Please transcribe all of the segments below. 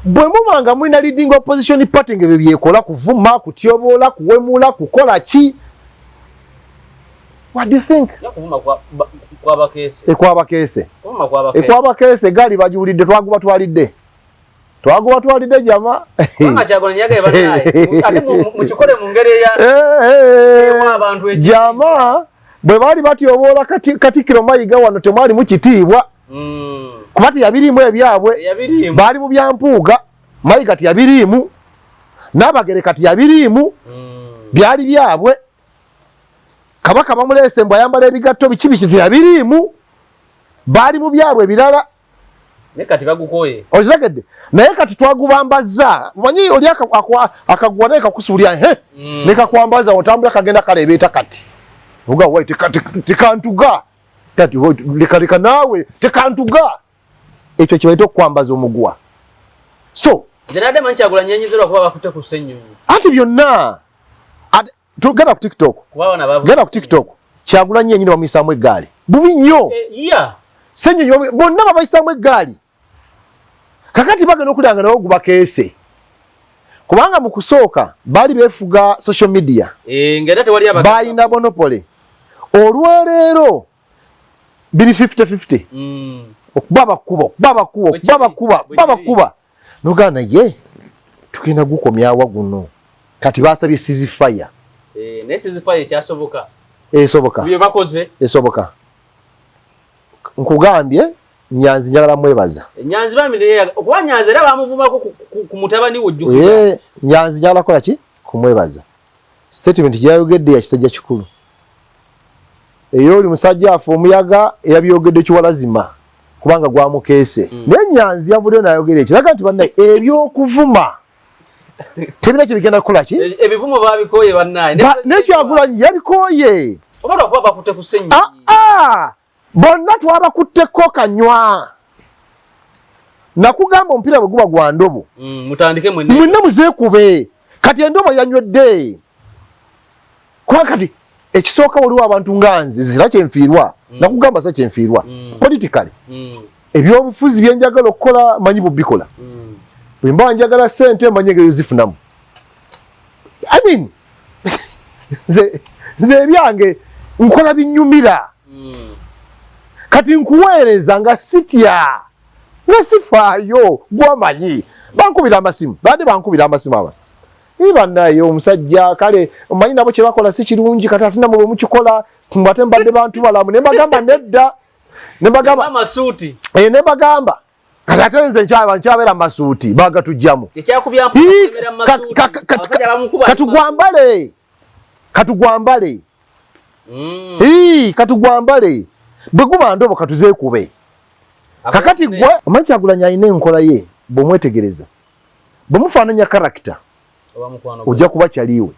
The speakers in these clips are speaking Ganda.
Bwe muba nga mulina leading opposition party nga ebyo byekola, kuvuma, kutyoboola, kuwemula, kukola ki, what do you think? Ekwabakeese, ekwabakeese egaali bagiwulidde, twagubatwalidde, twagubatwalidde jama. Jama, bwe baali batyoboola Katikkiro Mayiga wano, temwalimu kitiibwa, kuba teyabiriimu ebyabwe, baali mu byampuuga. Mayiga teyabiriimu, Nabagereka teyabiriimu, byali byabwe. Kabaka bamuleese mbw ayambala ebigatto biki biki, teyabiriimu, baali mu byabwe ebirala. Okitegedde? Naye kati twagubambaza. Manyi oli akaguwa naye kakusuulya he, nekakwambaza, otambula kagenda kalebeeta. Kati oga wai tekantuga, kati leka leka naawe tekantuga. Ekyo kibaita okukwambaza omuguwa. So anti byonna tugenda ku TikTok, genda ku TikTok. Kyagulanyi yenyini bamuyisaamu eggaali bubi nnyo. Senyonyi bonna babayisaamu eggaali. Kakati bagenda okulanga nawo gubakeese, kubanga mu kusooka baali beefuga social media, balina monopoly. Olwaleero biri 50-50, okuba bakuba, okuba bakuba, okuba bakuba, okuba bakuba, nogamba naye tugenda gukomyawa guno. Kati basabye ceasefire. Esoboka, esoboka. Nkugambye, Nyanzi njagala mwebaza. Nyanzi njagala kukola ki? Kumwebaza. Statement gyeyayogedde ya kisajja kikulu. Eyo oli musajja afe omuyaga eyabyogedde kiwalazima, kubanga gwamukeese. Naye Nyanzi yavuddeyo nayogera ekiraga nti bannaye, ebyokuvuma tebina kyebigenda kukola ki. Ebivumo babikooye bannaye. Nekyagulanyi yabikooye. Oba lwakuba bakutte ku Ssennyonyi? Ah, ah! Bonna twabakutteko kanywa. Nakugamba omupiira bwe guba gwa ndobo, mutandike mwenna. Mwenna muzeekube. Kati endobo yanywedde, kuba kati ekisooka waliwo abantu nga nze zira kyenfiirwa. Nakugamba sa kyenfiirwa politically, ebyobufuzi byenjagala okukola manyi bubikola. Bwe mba njagala sente, manyi engeri ozifunamu. I mean, nze ebyange nkola binyumira. Kati nkuweereza nga sitya, nga sifaayo. Gwamanyi bankubira amasimu, badde bankubira amasimu aba bannaye omusajja. Kale omanyi nabo kyebakola si kirungi. Kati ate namwe bwemukikola, ate mbadde bantu balamu. Ne mbagamba nedda, ne mbagamba amasuuti. Ne mbagamba kati ate nze nkyabeera mu masuuti bagatujjamu. Katugwambale, katugwambale, katugwambale. Bwe guba ndobo, katuzeekube. Kakati gwe omanyi Kyagulanyi alina enkola ye. Bw'omwetegereza, bwe mufaananya character, ojja kuba kyaliwe.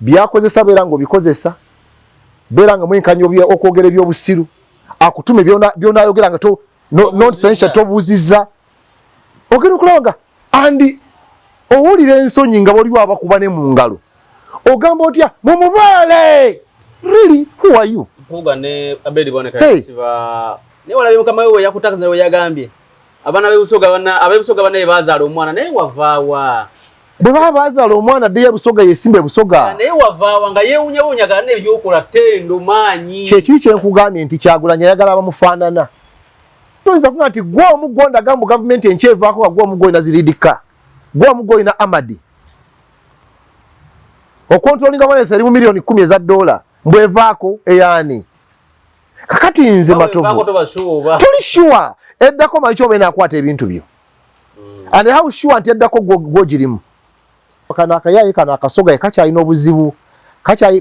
Byakozesa beera ng'obikozesa, beera nga mwenkanya okwogera ebyobusiru, akutume byonayogera nga nonsense, tobuuzizza. Ogenda okulaba nga andi owulira ensonyi nga waliwo abakuba ne mu ngalo. Ogamba otya mumubaale? Really, who are you? Mpuuga ne Abedi Bwanika yasiba naye walabye mukama we yakutakaza, we yagambye abaana b'ebusoga bana ab'ebusoga banaye bazaala omwana, naye wavaawa? Bwe baba bazaala omwana, ddeyo ebusoga, yesimba ebusoga. Naye wavaawa nga yeewunyawunyagala n'ebyokola tendo maanyi. Kyekiri kyenkugambye nti Kyagulanyi ayagala abamufaanana. Toyinza kuga nti gwe omu gwondaga mbu gavumenti enkyevaako, nga gwe omu gwolina ziridika, gwe omu gwolina amadi okontrolinga bonesi eri mu miliyoni 10 eza dola, mbwevaako eyaani? Kakati nze Matovu, tuli sure eddako manyi kyoba enaakwata ebintu byo? And how sure nti eddako gwogirimu? Kano akayaye kano akasoga kakyalina obuzibu,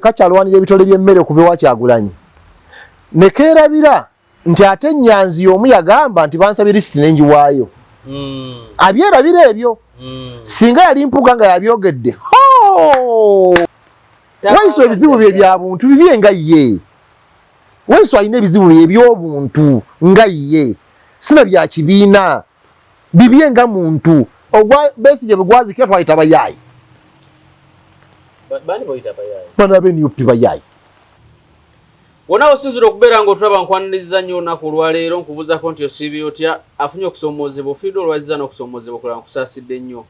kakyalwanira ebitole by'emmere okuva ewa Kyagulanyi, nekeerabira nti ate Nyanzi y'omu yagamba nti bansabye lisiti nenjiwaayo. Abyerabira ebyo. Singa yali Mpuga nga yabyogedde, Waiso ebizibu bye bya buntu bibye nga ye. Waiso alina ebizibu bye eby'obuntu nga ye, sina bya kibiina, bibye nga muntu. Ogwa Besigye bwe gwazikira, twayita bayaayi bano abe NUP bayaayi. Wona osinzira okubeera ng'otulaba, nkwaniriza nnyo olunaku olwaleero. Nkubuuzako nti osiibye otya? Afunye okusoomoozebwa, ofiiriddwa olwazizza n'okusoomoozebwa okulala, nkusaasidde nnyo.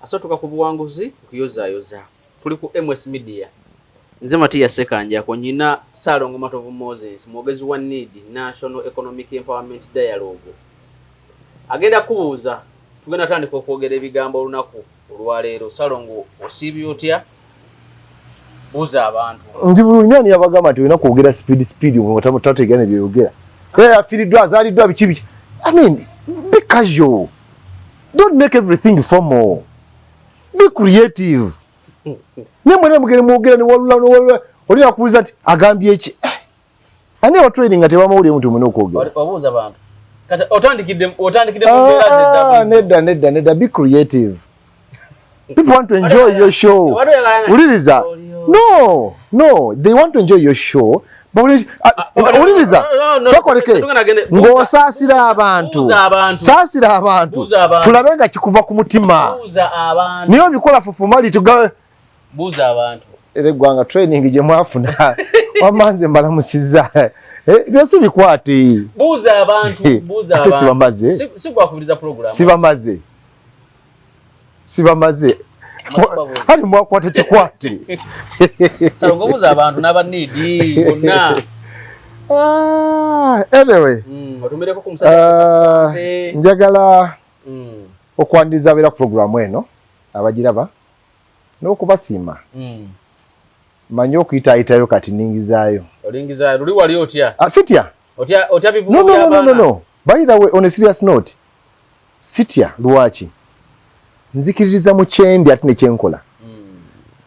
Asatuka ku buwanguzi, nkuyozaayoza. Tuli ku MS Media. Nze Matiya Ssekanjako, nyina Ssaalongo Matovu Moses, mwogezi wa NEED, National Economic Empowerment Dialogue. Agenda kukubuuza, tugenda tandika okwogera ebigambo olunaku olwaleero. Ssaalongo, osiibye otya? Buuza abantu. Nti bulungi, ani yabagamba nti olina kwogera speed speed tategeera ne byeyogera? Era yafiiriddwa, azaaliddwa, biki biki. I mean, be casual, don't make everything formal, be creative. Naye mwena mugere mwogera newalula newalula, olina kubuuza nti agambye eki? Eh, ani aba training nga tebamawulire nti omuna okwogera? Obuuza abantu. Kati otandikidde mu mbeera ze eza Ah, bulijjo. Nedda, nedda, nedda, be creative. People want to enjoy your show. Wuliriza, no, they want to enjoy your show, but wuliriza, sokoleke ng'osaasira abantu. Buuza abantu. Saasira abantu. Buuza abantu. Tulabe nga kikuva ku mutima. Buuza abantu. Niyo bikola fufumali tuga. Buuza abantu. Era eggwanga, training gye mwafuna, wamanze mbalamusizza. Eh, byose bikwate. Buuza abantu, buuza Ate abantu. sibamaze. Si gwakubiriza program. Sibamaze, sibamaze. Ali mwakwata kikwate. Salongo, buuza abantu n'aba NEED bonna. Ah, anyway. Otumireko ku musajja. Njagala okwaniriza abeera ku programu eno, abagiraba, n'okubasiima. Manyi okuyitaayitayo, kati ningizaayo. Olingiza luli wali otya? Ah, sitya. Otya, otya bivumo No, no, no, no, by'abaana? No, no. By the way, on a serious note, sitya. Lwaki? Nzikiririza mu kyendi ate nekyenkola.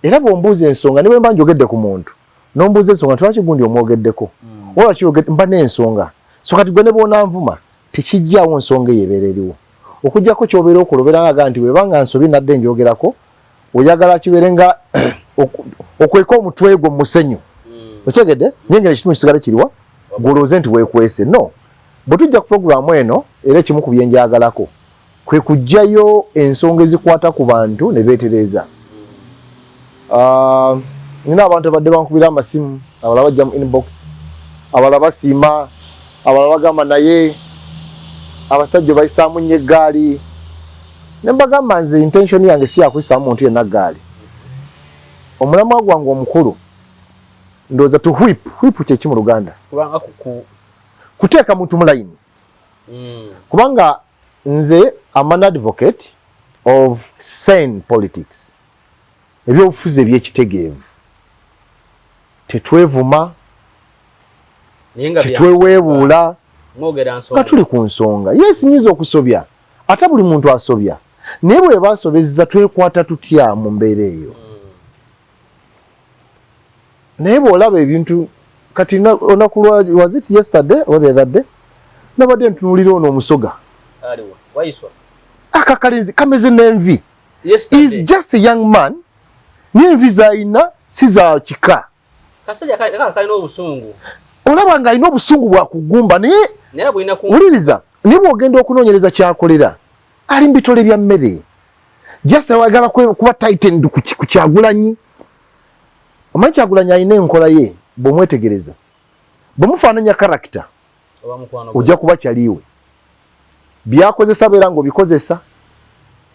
Era bw'ombuuza ensonga, ne bwe mba njogedde ku muntu, n'ombuuza ensonga nti lwaki gundi omwogeddeko, oba lwaki mba n'ensonga. So kati gwe ne bw'onanvuma, tekijjaawo nsonga eyo ebeera eriwo, okuggyako ky'obeera okola obeera nga nti bwebanga nsobi nadde njogerako, oyagala kibeere nga okweka omutwe gwo mu musenyu. Okyegedde? Nyengera ekitundu kisigale kiriwa gwolowooze nti weekwese. No, bwe tujja ku puroguramu eno, era ekimu ku byenjagalako kwe kuggyayo ensonga ezikwata ku bantu ne beetereeza. Ah, nina abantu abadde bankubira amasimu, abalala bajja mu inbox, abalala basiima, abalala bagamba naye abasajja bayisaamu nnyo eggaali. Ne mbagamba, nze intention yange si yakuyisaamu muntu yenna ggaali. Omulamwa gwange omukulu, ndowooza to whip. Whip kyeki mu Luganda? Kubanga ku Kuteeka muntu mu layini. Kubanga nze am an advocate of sane politics, ebyobufuzi ebyekitegeevu. Tetwevuma, Naye nga tetweweebuula, mwogera nga nsonga. Tuli ku nsonga. Yes, nyinza okusobya, ate buli muntu asobya, naye bwe basobezza twekwata tutya mu mbeera eyo? Naye bw'olaba ebintu kati, olunaku lwa, was it yesterday or the other day, nabadde ntunuulira ono Omusoga. Aliwa wayiswa? Akakalenzi kameze n'envi. Yesterday. Is just a young man, n'envi z'alina si za kika. Kasajja kalina obusungu. Olaba ng'alina obusungu bwa kugumba, naye Naye bulina ku wuliriza, naye bw'ogenda okunoonyereza kyakolera, ali mu bitole bya mmere. Just ayagala kuba tightened ku Kyagulanyi. Omanyi Kyagulanyi alina enkola ye, bw'omwetegereza, bwe mufaananya character, Oba mukwano gwe. Ojja kuba kyaliwe byakozesa, beera ng'obikozesa,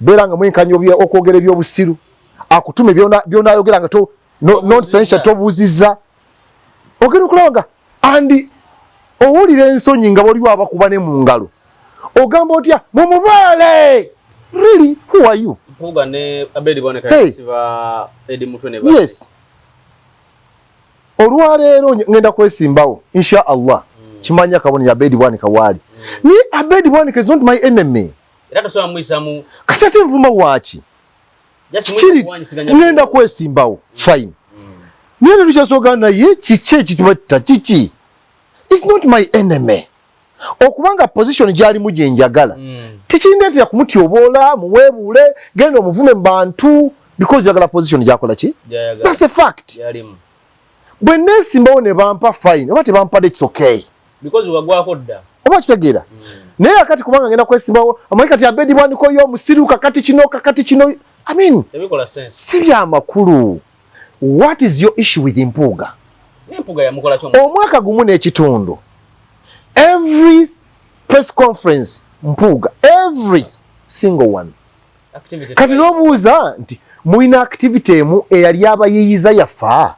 beera nga mwenkanya okwogera ebyobusiru, akutume byonayogera nga nonsense, tobuuzizza. Ogenda okulaba nga andi owulira ensonyi nga waliwo abakuba ne mu ngalo. Ogamba otya mumubaale? Really, who are you? Mpuuga ne Abedi Bwanika. Hey. Yasiba Eddie Mutwe ne Yes, olwaleero ngenda kwesimbawo, insha Allah. Kimanya kabonero Abedi Bwanika waali, naye Abedi Bwanika is not my enemy. Era tosobola muyisa mu Kati ate nvuma waaki? Just Kiri kuwanyisiganya. Ngenda kwesimbawo, fine, naye netukyasooka naye kiki ekitubatta? Kiki? Is not my enemy. Okubanga position gyalimu gye njagala, tekindeetera kumutyoboola, muweebuule, genda omuvume mu bantu because yagala position gyakola ki. Gyayagala. That's a fact. Gyalimu. Bwe neesimbawo ne bampa, fine, oba tebampadde, it's okay. Because wagwako dda. Oba kitegeera? Naye akati kubanga ngenda kwesimbawo, amanyi kati Abedi Bwaniko yo omusiru, kakati kino, kakati kino, I mean, Tebikola sense. si byamakulu. What is your issue with Mpuuga? Omwaka gumu n'ekitundu, every press conference Mpuuga, every single one. Kati n'obuuza nti mulina activity emu eyali abayiyiza yafa,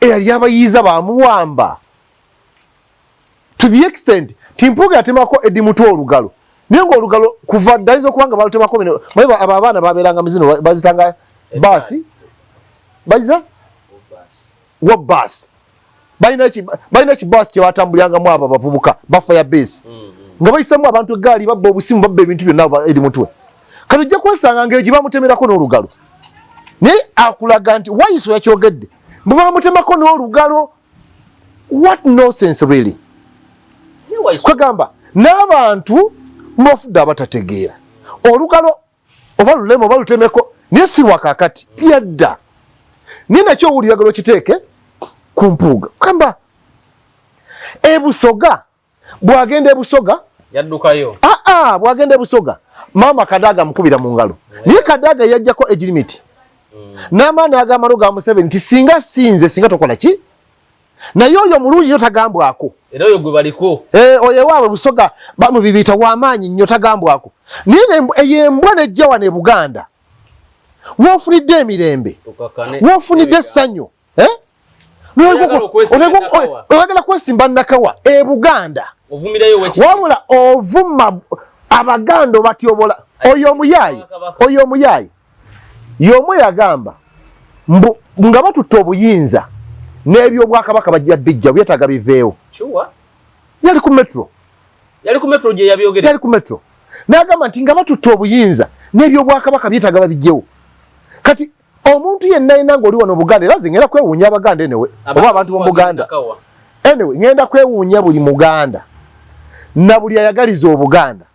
eyali abayiyiza bamuwamba to the extent ti Mpuuga yatemako Eddie Mutwe olugalo, naye ngaolugalo kuva dda ayinza okuba nga balutemako bino. Abo abaana babeeranga muzino bazitanga baasi, bagiza wa baasi, balina ekibaasi kye batambulirangamu abo abavubuka ba fire base, nga bayisamu abantu egaali, babba obusimu, babba ebintu byonna eri mutwe. Kati ojja kwesanga nga egyo bamutemerako n'olugalo, naye akulaga nti Waiswa yakyogedde bwe bamutemako n'olugalo. What nonsense, really. Kwegamba n'abantu mubafudde abatategeera. Olugalo oba lulema oba lutemeko, naye si lwakakati, byadda. Naye nakyo owuliragala okiteeke ku Mpuuga, kamba ebusoga bwagenda ebusoga. Yaddukayo. Aa, bwagenda ebusoga, maama Kadaga mukubira mu ngalo, naye Kadaga yajjako age limit n'amaani agamalo ga Museveni nti singa sinze, singa tokola ki. Naye oyo mulungi nnyo, tagambwako. Era oyo gwe baliko. Eh, oyo ewaabwe Busoga bamubibiita, w'amaanyi nnyo, tagambwako. Naye eyo embwa nejja wano e Buganda woofunidde emirembe, woofunidde essanyu, eh? Oyagala kwesimba Nakawa e Buganda, wabula ovuma Abaganda, obatyobola. Oyo omuyaayi, oyo omuyaayi y'omu yagamba mbu nga batutta obuyinza n'ebyobwakabaka bajja bijja byetaaga biveewo. Yali ku Metro. Yali ku Metro gye yabyogere. Yali ku Metro n'agamba nti nga batutta obuyinza n'ebyobwakabaka byetaaga babijjewo. Kati omuntu yenna yenna ng'oli wano Buganda, era nze ngenda kwewuunya Abaganda anyway, oba abantu b'omu Buganda anyway, ngenda kwewuunya buli Muganda na buli ayagaliza Obuganda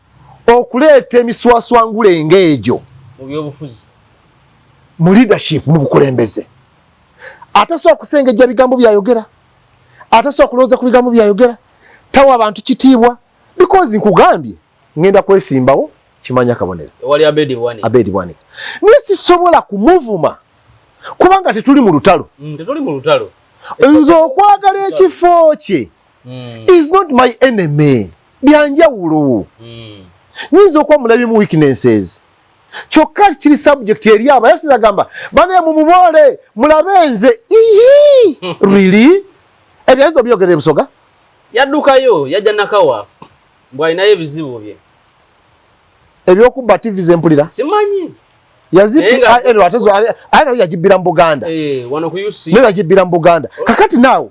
okuleeta emiswaswangule ng'egyo mu byobufuzi, mu leadership, mu bukulembeze. Atasobola kusengejja bigambo byayogera, atasobola kulowooza ku bigambo byayogera, tawa abantu kitiibwa. Because nkugambye ngenda kwesimbawo, kimanya kabonero. Ewali Abedi Bwanika. Abedi Bwanika, naye sisobola kumuvuma kubanga tetuli mu lutalo. Tetuli mu lutalo. Nze okwagala ekifo kye is not my enemy, byanjawulo. Nyinza okuba mulabyemu weaknesses, kyokka kiri subject eri aba yasinza agamba bane mumuboole mulabe nze. Ihi, really, ebyo ayinza obyogera ebusoga. Yaddukayo, yajja Nakawa mbw alinayo ebizibu bye. Ebyokubba TV zempulira. Simanyi. Aye nayo yagibbira mu Buganda. Eh, wano ku UC. Nayo yagibbira mu Buganda. Kakati naawe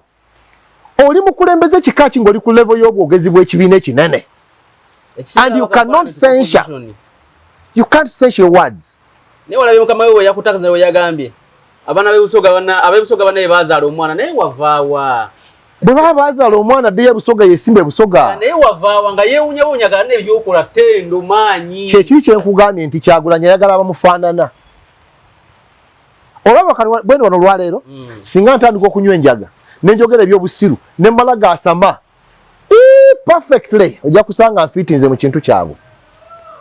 oli mukulembeze kika ki ng'oli ku level y'obwogezi bw'ekibiina ekinene and you cannot censure, you can't censure your words? Naye walabye mukama we yakutakaza, we yagambye abaana b'ebusoga bana, ab'ebusoga banaye bazaala omwana, naye wavaawa? Bwe baba bazaala omwana, ddeyo ebusoga, yesimba ebusoga. Naye wavaawa nga yeewunyawunyagala n'ebyokola tendo maanyi. Kyekiri kyenkugambye nti Kyagulanyi ayagala abamufaanana. Olaba bwene wano olwaleero, singa ntandika okunywa enjaga nenjogera ebyobusiru nemmala gasama perfectly, ojja kusanga nfiitinze mu kintu kyabwe,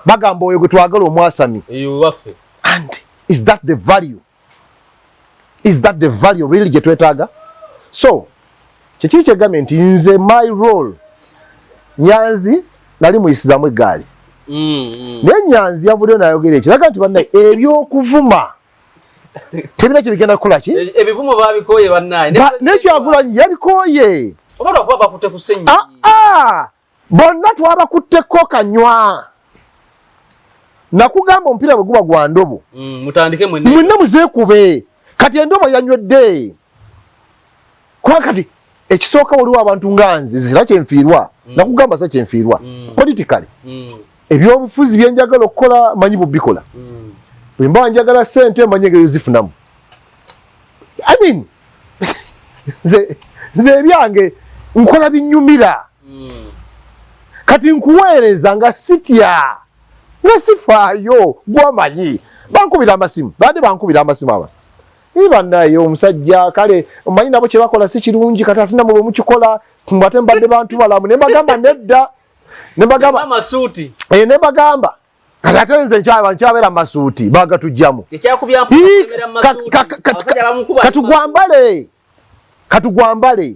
bagamba oyo gwe twagala omwasami. Eyo waffe. And is that the value? Is that the value really gye twetaaga? So kyekiri kyegambye nti nze my role, Nyanzi nali muyisizamu eggaali, naye Nyanzi yavuddeyo nayogera ekiraga nti bannaye ebyokuvuma tebina kyebigenda kukola ki. Ebivumo babikooye bannaye. Nekyagulanyi yabikooye. Oba lwakuba bakutte ku ssenyi. Ah, ah! Bonna twabakutteko kanywa. Nakugamba omupiira bwe guba gwa ndobo, Mutandike mwenna. Mwenna muzeekube. Kati endobo yanywedde, kuba kati ekisooka waliwo abantu nga nze zira kyenfiirwa. Nakugamba sa kyenfiirwa politically, ebyobufuzi byenjagala okukola manyi bubikola. Bwe mba njagala sente, manyi engeri ozifunamu. I mean, nze ebyange nkola binyumira. Kati nkuweereza nga sitya, nga sifaayo gwamanyi. Bankubira amasimu, badde bankubira amasimu aba bannaye omusajja kale omanyi nabo kyebakola si kirungi, kati ate namwe bwemukikola ate mbadde bantu balamu. Ne mbagamba nedda, ne mbagamba amasuuti. Eh, ne mbagamba Kati ate nze nkyabeera mu masuuti bagatujjamu. Katugwambale, katugwambale,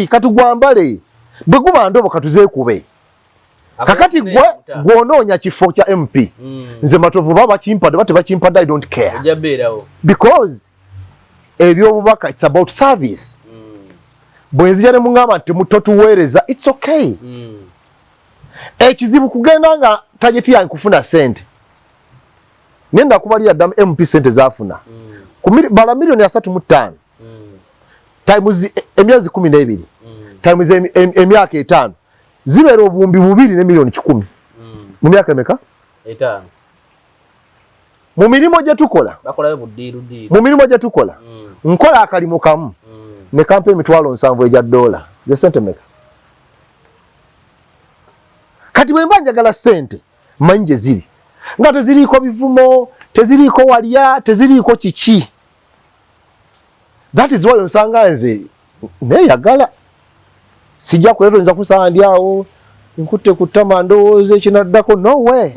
katugwambale, bwe guba ndobo katuzeekube. Kakati gwe gwonoonya kifo kya MP, nze Matovu baba bakimpadde oba tebakimpadde, I don't care, because ebyobubaka, it's about service. Bwe nzija ne muŋŋamba nti totuweereza, it's okay. Ekizibu kugenda nga target yange kufuna sente. Nenda kubalira ddamu MP sente zafuna, bala miliyoni 35 times emyezi 12 times emyaka 5, zibeera 2,100,000,000. Mu myaka emeka? 5. Mu mirimu gye tukola, mu mirimu gye tukola, nkola akalimu kamu ne kampa 70,000 egya dola, ze sente meka? Kati bwe mba njagala sente, manyi gye ziri, nga teziriiko bivumo, teziriiko walya, teziriiko kiki. That is why onsanga nze neeyagala, sijja kuleeta oyinza kusanga ndi awo nkutte ku ttama, ndowooza ekinaddako. No way.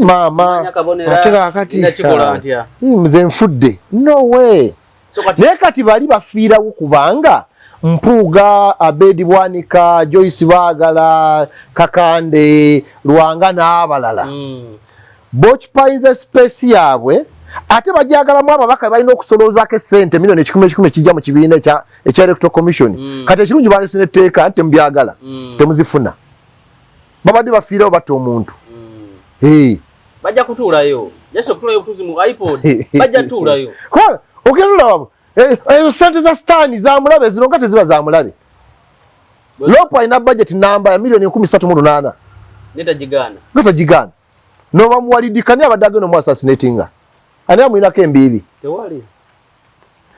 Maama, ate kakati nze nfudde, no way. Naye kati bali bafiirawo kubanga Mpuuga, Abedi Bwanika, Joyce Baagala, Kakande, Lwanga n'abalala boccupyinze space yaabwe, ate bajagalamu ababaka balina okusoloozaako essente miliyoni 100 100 ekijja mu kibiina ekya Electoral Commission. Kati ekirungi balese netteeka nti temubyagala, temuzifuna. Babadde bafiirawo batta omuntu. Bajja kutuulayo, just okutuulayo obutuuzi mu ipod, bajja tuulayo. Ogenda olaba ezo sente za sitaani zamulabe zino nga teziba zamulabe. LOP alina budget namba ya miliyoni 308. Netagigaana. Nga tagigaana nobamuwalidikani abadde agenda omu assassinatinga, ani amwinako embiibi? Tewali.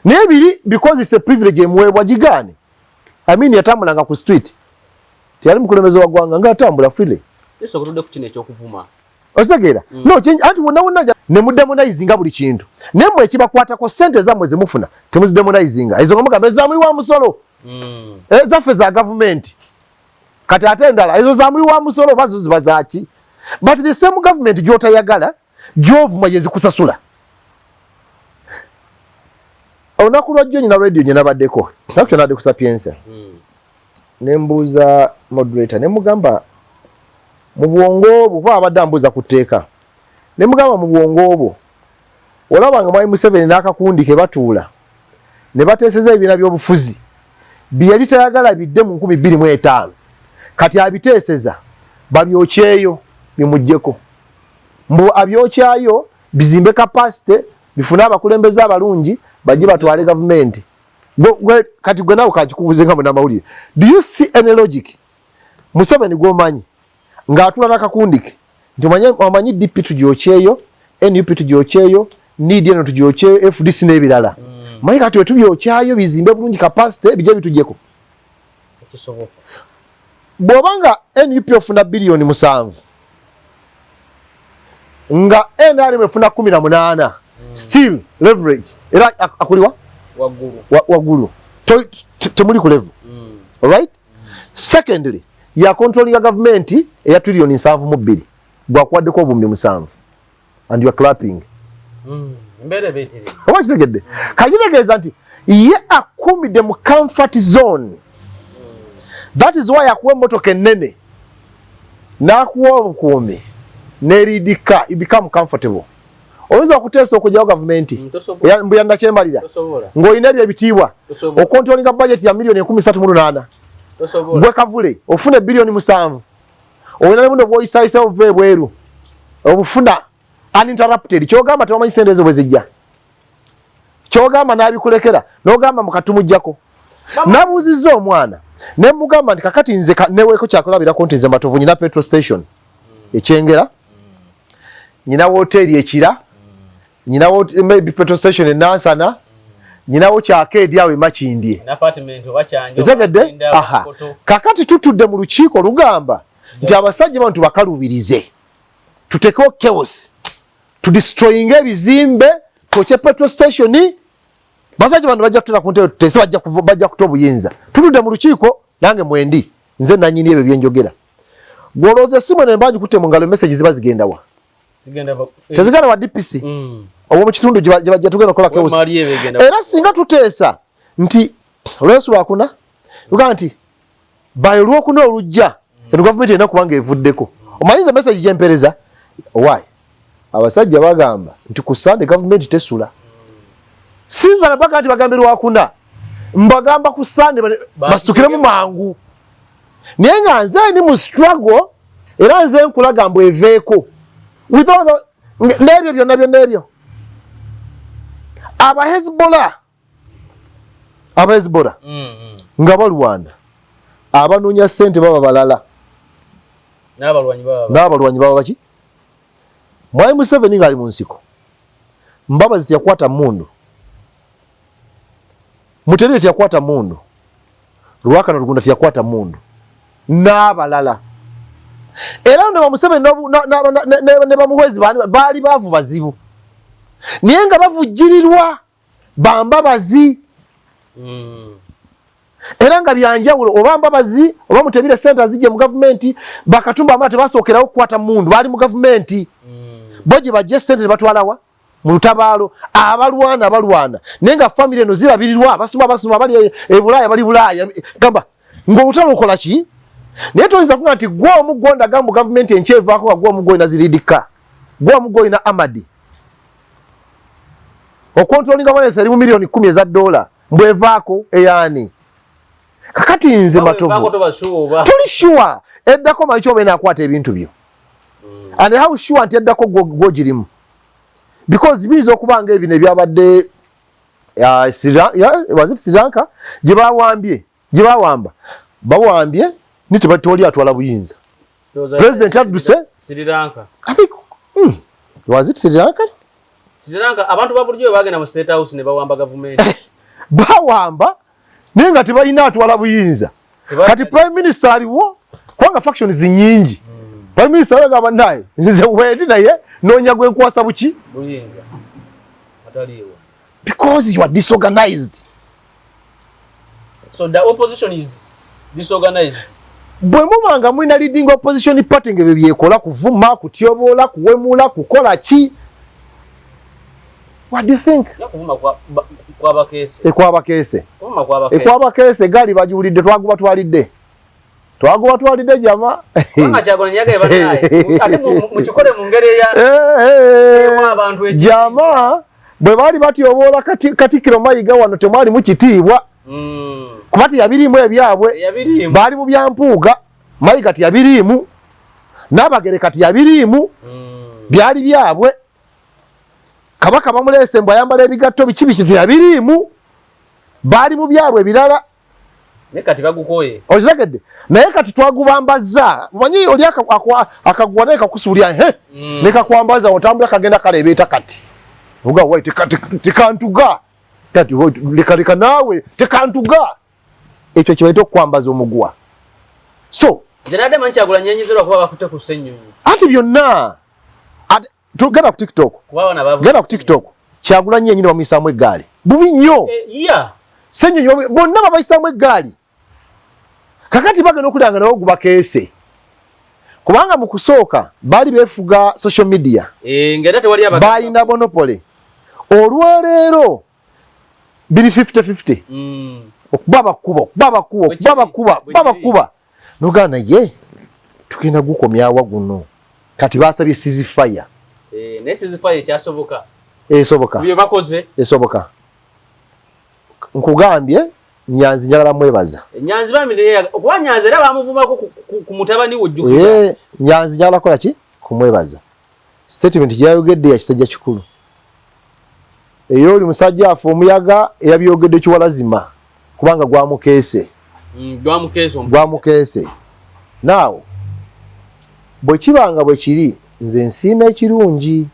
Naye biri because it's a privilege emuweebwa, gigaane. Amin yatambulanga ku street, teyali mukulembeze wa ggwanga nga atambula freely. Yesu, okutudde ku kino ekyokuvuma. Okitegeera? No, anti wonna wonna ne mudemonizinga buli kintu, naye mmwe ekibakwatako sente zammwe zemufuna temuzidemonizinga, ezo nga mugamba ezamuyi wa musolo. Ezaffe za gavumenti, kati ate endala ezo zamuyi wa musolo oba zo ziba zaki? But the same government gy'otayagala, gy'ovuma, yezikusasula. Olunaku lwajjo nyina radio nye nabaddeko, naku kyonadde ku Sapientia, ne mbuuza moderator, ne mugamba mu bwongo obwo, kuba abadde ambuuza ku tteeka, ne mugamba mu bwongo obwo olaba nga Mwami Museveni n'akakundi ke batuula ne bateeseza ebibiina by'obufuzi bye yali tayagala bidde mu 2005, kati abiteeseza babyokyeyo bimuggyeko, mbu abyokyayo bizimbe capacity, bifune abakulembeze abalungi bajje batwale gavumenti. Kati gwe nawe kakikubuze nga munamawulire, do you see any logic Museveni gwomanyi ng'atula n'akakundi ke nti omanyi DP tugyokyeyo, NUP tugyokyeyo, NID eno tugyokyeyo, FDC n'ebirala, manyi kati wetubyokyayo bizimbe bulungi capacity bijje bitujjeko? Tekisoboka. Bw'oba nga NUP ofuna biliyoni 7, nga NRM efuna 18, still leverage era akuliwa waggulu. Waggulu. Temuli ku level. Alright, secondly, ya controlling gavumenti eya triliyoni 72, gwakuwaddeko 7,000 and you are clapping. Embeera ebeetereza. Oba kitegedde? Kakitegeeza nti ye akumidde mu comfort zone. That is why akuwa emmotoka ennene n'akuwa obukuumi neridika, you become comfortable. Oyinza okuteesa okugyawo gavumenti mbu yannakyemalira Tosobola. ng'olina ebyo ebitiibwa, Tosobola. okontrolinga budget ya miliyoni 308. Tosobola. Gwe kavule ofuna ebiliyoni 7, olina ne buno bw'oyisaayisa obuva ebweru, obufuna uninterrupted. Kyogamba tebamanyi sente ezo bwe zijja, kyogamba n'abikulekera n'ogamba mukatumugjako. Nabuuzizza omwana ne mugamba nti kakati nze neweeko kyakulabirako nti nze Matovu nyina petrol station ekyengera, nyina woteeri ekira, nyina maybe petrol station enansana, nyinawo kyakeedi awo emakindye. N'apartment oba Kyanja. Otegedde? Oba Aha. Koto. Kakati tutudde mu lukiiko lugamba nti abasajja bano tubakalubirize, tutekewo chaos, tudestroyinge ebizimbe, twokye petrol station. Basajja bano bajja kutula ku ntebe, tuteese, bajja kuta obuyinza. Tutudde mu lukiiko, nange mwendi, nze nanyini ebyo byenjogera. Gwolowooza essimu eno emba ngikutte mu ngalo, message ziba zigenda wa? Tezigenda wa DPC oba mu kitundu gye tugenda okukola chaos. Era singa tuteesa nti olwensi lwakuna, lugamba nti bayo olwokuna olujja, eno gavumenti erina kuba nga evuddeko. Omanyiza message gyempereza why? Abasajja bagamba nti ku Sande gavumenti tesula. Sinza nabaga nti bagambe lwakuna, mbagamba ku Sande basitukiremu mangu. Naye nga nze ndi mu struggle, era nze nkulaga mbu eveeko with all the n'ebyo byonna byonna ebyo. Aba Hezbollah, aba Hezbollah nga balwana, abanoonya ssente baba balala, n'abalwanyi baba baki. Mwami Museveni ng'ali mu nsiko, Mbabazi teyakwata mundu, Mutebile teyakwata mundu, Ruhakana Rugunda teyakwata mundu, n'abalala. Era ne bamuseveni ne bamuhwezi baali baavu bazibu, naye nga bavujjirirwa bambabazi. Era nga byanjawulo, oba Mbabazi oba Mutebile sente azijje mu gavumenti. Bakatumba amala tebasookerawo kukwata mundu, baali mu gavumenti. Bo gye bajja sente tebatwalawa mu lutabaalo. Abalwana balwana, naye nga famire eno zirabirirwa, abasoma basoma, bali e Bulaaya bali Bulaaya. Gamba ng'olutalo lukola ki? Naye toyinza kuga nti gwe omu gwondaga mu gavumenti enkyevaako, nga gwe omu gwolina ziridika, gwe omu gwolina amadi okontrolinga bonesi eri mu miliyoni 10 eza dola, mbwevaako eyaani? Kakati nze Matovu, tuli sure eddako manyi kyoba enaakwata ebintu byo? And how sure nti eddako gwogirimu? Because biyinza okuba nga ebino ebyabadde was it Sri Lanka gye bawambye, gye bawamba, bawambye ni tewali atwala buyinza, president adduse. Sri Lanka. I think, was it Sri Lanka? Sri Lanka, abantu ba bulijjo bagenda mu State House ne bawamba gavumenti. Bawamba, naye nga tebalina atwala buyinza. Kati prime minister aliwo, kubanga factions nyingi. Prime minister agamba, naye nze wendi, naye noonya gwe nkwasa buki? Buyinza ataliiwo. Because you are disorganized. So the opposition is disorganized. Bwe muba nga mulina leading opposition party nga ebyo byekola, kuvuma, kutyoboola, kuwemula, kukola ki, what do you think? Yakuvuma kwabakeese. Ekwabakeese. Kuvuma kwabakeese. Ekwabakeese egaali bagiwulidde, twaguba twalidde, twaguba twalidde jama. Kubanga Kyagulanyi yagaye banaye ate mukikole mu ngeri eya ewa abantu jama bwe baali batyoboola Katikkiro Mayiga wano, temwalimu kitiibwa, kuba teyabiriimu ebyabwe. Yabiriimu. Baali mu byampuuga. Mayiga teyabiriimu, Nabagereka teyabiriimu, byali byabwe. Kabaka bamuleese mbu ayambala ebigatto biki biki, teyabiriimu, baali mu byabwe ebirala. Naye kati bagukoye. Okitegedde? Naye kati twagubambazza. Manyi oli akaguwa naye kakusuulya he ne kakwambaza, otambula kagenda kaleebeeta. Kati oga wai tekantuga, kati leka leka naawe tekantuga. Ekyo kibaita okukwambaza omuguwa. So nze nadde manyi Kyagulanyi yanyizirwa kuba bakutte ku Ssennyonyi. Anti byonna genda ku TikTok, genda ku TikTok, Kyagulanyi yenyini bamuyisaamu eggaali bubi nnyo. Eh. Ssenyonyi, bonna babayisaamu eggaali. Kakati bagenda okulya nga nawo gubakeese, kubanga mu kusooka baali beefuga social media. Eh, ng'era tewali balina monopoly. Olwaleero biri 50-50. Okuba bakuba, okuba bakuba, okuba bakuba, okuba bakuba, nogamba naye tugenda gukomyawa guno. Kati basabye ceasefire. Eh, naye ceasefire ekyasoboka? Esoboka. Bye bakoze. Esoboka. Nkugambye, Nyanzi njagala mwebaza. Nyanzi bambi, okuba Nyanzi era bamuvumako ku mutabani we, ojjukira. Eh, Nyanzi njagala kola ki, kumwebaza. Statement gyayogedde ya kisajja kikulu. Eyo oli musajja afe omuyaga eyabyogedde kiwalazima, kubanga gwamukeese. Gwamukeese. Gwamukeese. Naawe bwe kiba nga bwe kiri, nze nsiima ekirungi.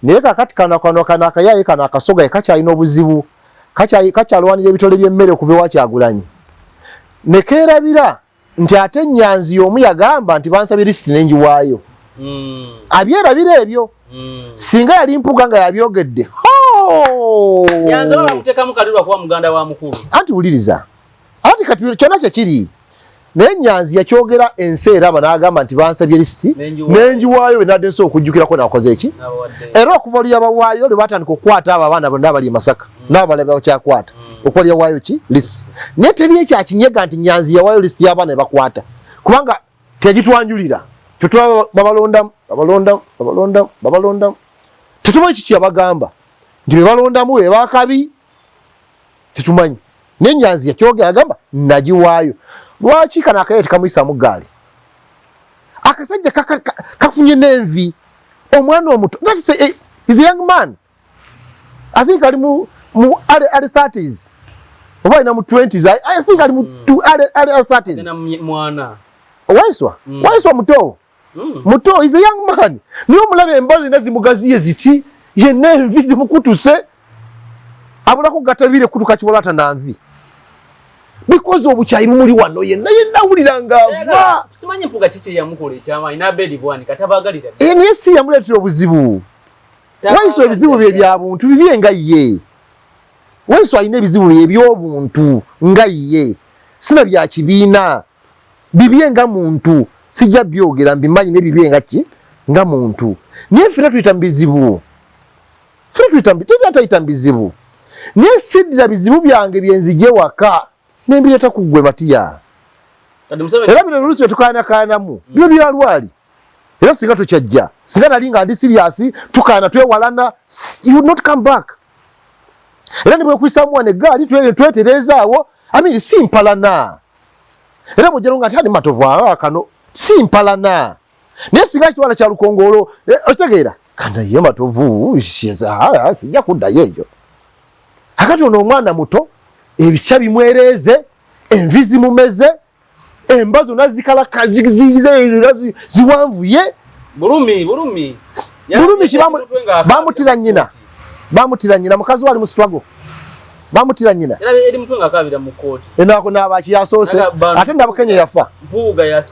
Naye kakati kano kano kano akayaaye kano akasoga kakyalina obuzibu, kakyalwanira ebitole by'emmere okuva ewa Kyagulanyi, ne keerabira nti ate Nyanzi y'omu yagamba nti bansabye lisiti nenjiwaayo. Abyerabira ebyo. Singa yali Mpuga nga yabyogedde. Nyanzi oba bamuteekamu kali lwakuba muganda wa mukulu. Anti wuliriza, anti kati kyonna kyekiri. Naye Nyanzi yakyogera ensi eraba, n'agamba nti bansabye lisiti nenjiwaayo, benadde nsobola okujjukirako nakoze eki. Era okuva lwe yabawaayo, lwe batandika okukwata abo abaana bonna abali e Masaka n'abalala bakyakwata, okuva lwe yawaayo ki lisiti, naye teri ekyakinyega nti Nyanzi yawaayo lisiti y'abaana bebakwata, kubanga teyagitwanjulira. Tetulaba babalondamu, babalondamu, babalondamu, babalondamu, tetumanyi kiki yabagamba nti bebalondamu bebakabi, tetumanyi. Naye Nyanzi yakyogera, agamba nagiwaayo. Lwaki kano akaye tekamuyisamu gaali? Akasajja kafunye n'envi, omwana omuto, that is a, is a young man. I think ali mu early 30s oba alina mu 20s. I think ali mu early 30s. Mwana. Waiswa. Waiswa muto. Muto, is a young man, niye omulaba embazi zina zimugaziye ziti, yenna envi zimukutuse, abulako gatabire kutuka kiwalata na nvi, because obukyayi bumuli wano yenna yenna, awulira ng'ava. Simanyi Mpuga kiki yamukola ekyamaanyi n'Abedi Bwanika tabaagalira. Eh, naye si yamuleetera obuzibu. Waiswa ebizibu bye bya buntu, bibye nga ye. Waiswa alina ebizibu bye eby'obuntu nga ye, sina bya kibiina, bibye nga muntu, sijja byogera, mbimanyi, ne bibye nga ki, nga muntu. Naye ffena tuyita mu bizibu, ffena tuyita, teri atayita mu bizibu, naye siddira bizibu byange byenzije waka nembireeta ku ggwe Matiya. Era bino oluusi byetukaanakaanamu byo byalwali, era singa tokyajja, singa nali nga ndi serious, tukaana, twewalana, you would not come back. Era ne bwekwisamu wano eggaali, twetereezaawo. I mean, si mpalana, era bwojjalo nga nti ani Matovu kano, si mpalana, naye singa kitwala kya lukongolo, okitegeera, kana ye Matovu sijja kuddayo eyo. Akati ono omwana muto, ebisya bimwereeze, envi zimumeze, emba zonna zikala ziwanvuye. Bulumi, bulumi. Bulumi ki? Bamutira nnyina, bamutira nnyina, mukazi we ali mu struggle, bamutira nnyina. Enako nabaki yasoose, ate Nabukenya yafa,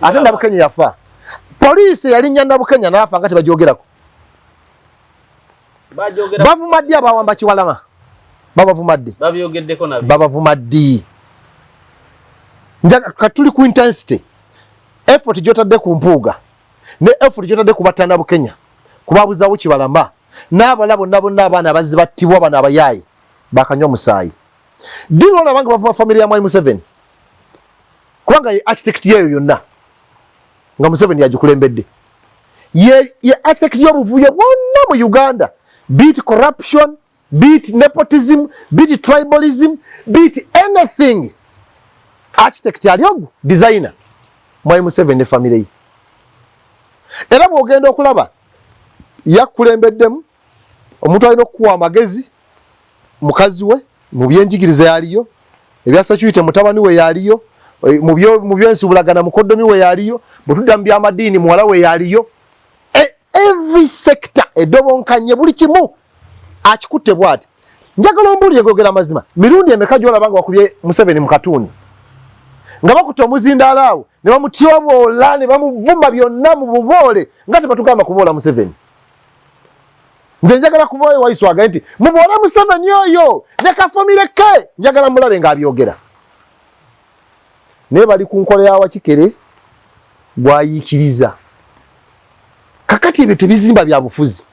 ate Nabukenya yafa, poliisi yalinnya Nabukenya n'afa nga tebagyogerako. Bavuma ddi abawamba Kiwalama? Babavuma ddi? Babavuma ddi? Katuli ku intensity, effort gyotadde ku Mpuuga ne effort gyotadde ku batta Nabukenya, kubabuzawo Kibalama n'abala bonna bonna, abaana abazzi battibwa, bano abayaaye bakanywa musaayi. Ddi lwolaba nga bavuma family ya Mwami Museveni? Kubanga ye architect yeeyo yonna nga Museveni yagikulembedde, ye architect y'obuvuyo bwonna mu Uganda, be it corruption, be it nepotism, be it tribalism, be it anything, architect ali ogwo, designer Mwami Museveni ne family ye. Era bw'ogenda okulaba yakulembeddemu omuntu alina okukuwa amagezi, mukazi we mu byenjigiriza yaliyo, ebya security mutabani we yaliyo, mu byensuubulagana mukoddomi we yaliyo, bwe tudda mu byamadiini muwala we yaliyo. Every sector edobonkanye, buli kimu akikutte bw'ati. Njagala ombuulire, gogera amazima, mirundi emeka gy'olaba nga wakubye Museveni mu katuuni, nga bakutte omuzindaalo awo ne bamutyoboola ne bamuvuma byonna mu buboole, nga tebatugamba kuboola Museveni? Nze njagala kubaayo Waiswa nti muboole Museveni oyo ne ka family ke, njagala mulabe ng'abyogera. Naye bali ku nkola ya wakikere gwayiikiriza. Kakati ebyo tebizimba bya bufuzi.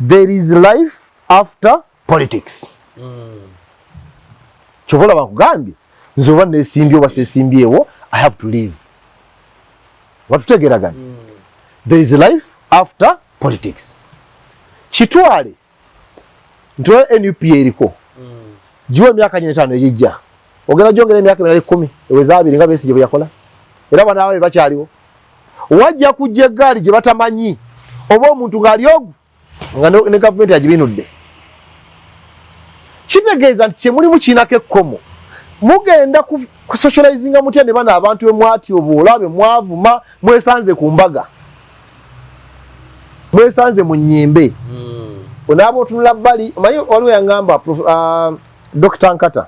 There is life after politics. Kyoba olaba nkugambye, nze oba nesimbye oba sesimbyewo, I have to live. Watutegeragana? There is life after politics. Kitwale nti oyo NUP eriko, giwa emyaka 45 egijja, ogenda gyongera emyaka emirala 10, eweza 20, nga Besigye bwe yakola, era bana ababe bakyaliwo. Wajja kujja eggaali gye batamanyi, oba omuntu ng'ali ogu nga ne gavumenti agibinudde. Kitegeeza nti kyemulimu kirinako ekkomo. Mugenda kusocializinga mutya ne bano abantu bemwatyoboola, bemwavuma? Mwesanze ku mbaga, mwesanze mu nnyimbe, onaaba otunula bbali. Omanyi waliwo yaŋŋamba, Dr Nkata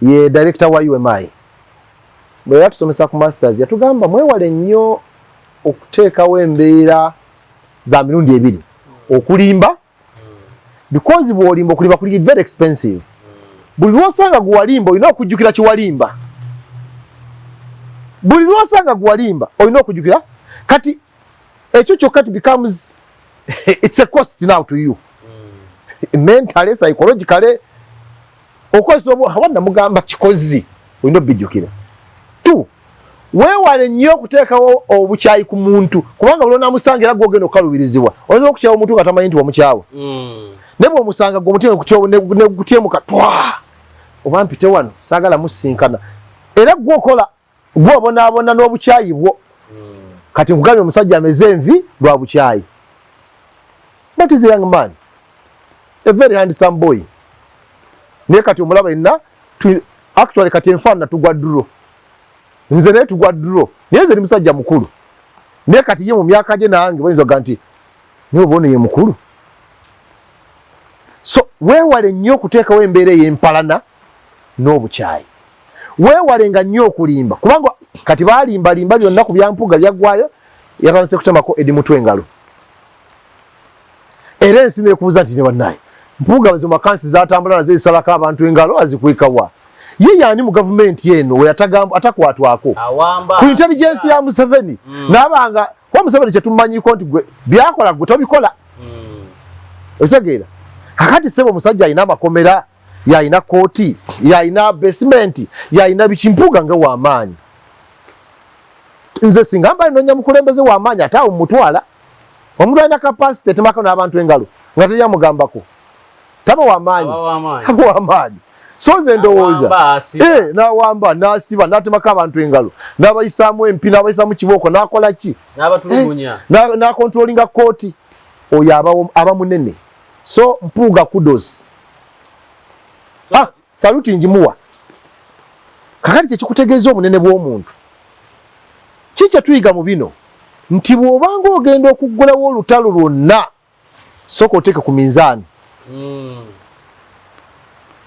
ye director wa UMI, bwe yatusomesa ku masters yatugamba, mwewale nnyo okuteekawo embeera za mirundi ebiri, okulimba, because bw'olimba, okulimba kuli very expensive. Buli lwosanga gwe walimba, olina okujjukira kiwalimba. Buli lwosanga gwewalimba olina okujjukira kati ekyo kyokka it becomes it's a cost now to you mentally, psychologically. Okozesa oba namugamba kikozi, olina obijjukira. Two, weewale nnyo okuteekawo obukyayi ku muntu, kubanga buli onamusanga era gwogenda okukalubirizibwa. Oyinza okukyawa omuntu nga tamanyi nti wamukyawa, naye bw'omusanga gwe omutima negutyemuka twa, oba mpite wano, saagala musinkana. Era gwe okola, gwe obonaabona n'obukyayi bwo. Kati nkugambye, omusajja ameze envi lwa bukyayi, but is a young man, a very handsome boy. Naye kati omulaba yenna, actually kati enfaanana tugwa draw, nze naye tugwa draw, naye nze ndi musajja mukulu, naye kati ye mu myaka gye nange bayinza okuga nti naye oba ono ye mukulu. So weewale nnyo okuteekawo embeera ey'empalana n'obukyayi. Weewale nga nnyo okulimba, kubanga kati baalimbalimba byonna ku byampuga byaggwayo, yatandise kutemako Eddie Mutwe engalo, era ensi nekubuuza nti ne bannaye Mpuuga zo makansi zatambula nazo ezisalako abantu engalo azikwekawa? Ye yaani mu gavumenti eno we atakwatwako Awamba. ku intelligence ya Museveni? Naabanga kuba Museveni kyetumanyiko nti gwe byakola gwe tobikola. Okitegeera? Kakati sebo, omusajja alina amakomera, yalina kooti, yalina basement, yalina biki. Mpuuga nga wamaanyi. Nze singa mba nonya mukulembeze wamaanyi, ate awo mutwala omuntu alina capacity etemako n'abantu engalo nga teryamugambako, taba wamaanyi. Aba w'amaanyi. Aba wamaanyi. So nze ndowooza Awamba, asiba. Eh, n'awamba, n'asiba, n'atemako abantu engalo, n'abayisaamu empi, n'abayisaamu kibooko, n'akola ki. N'abatulugunya. N'akontrolinga kooti. Oyo aba munene. So Mpuuga, kudos, salute njimuwa. Kakati kyekikutegeeza obunene bw'omuntu ki kye tuyiga mu bino, nti bw'obanga ogenda okuggulawo olutalo lwonna, sooka oteeke ku minzaani.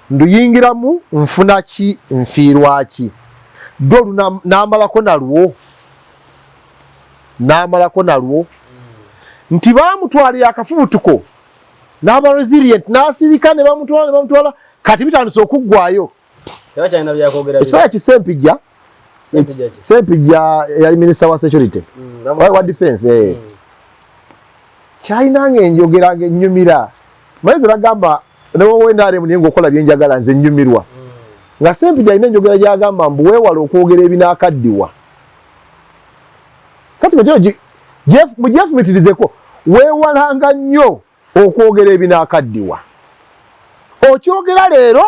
Nduyingiramu nfuna ki, nfiirwa ki? Ddo n'amalako nalwo, n'amalako nalwo nti baamutwalira akafubutuko, n'aba resilient, n'asirika, ne bamutwala, ne bamutwala. Kati bitandise okuggwayo. Tebakyalina byakwogera. Ekiseera ki Sempijja. Sempijja ki? Sempijja yali minisita wa security, wa defense, eh. Kyalina nga enjogera nga ennyumira maze bagamba newowe NRM, naye ngaokola byenjagala nze nnyumirwa. Nga Sempijja alina enjogera gyagamba mbu weewale okwogera ebinaakaddiwa. Statement eyo mugyefumitirizeko. Weewalanga nnyo okwogera ebinaakaddiwa. Okyogera leero,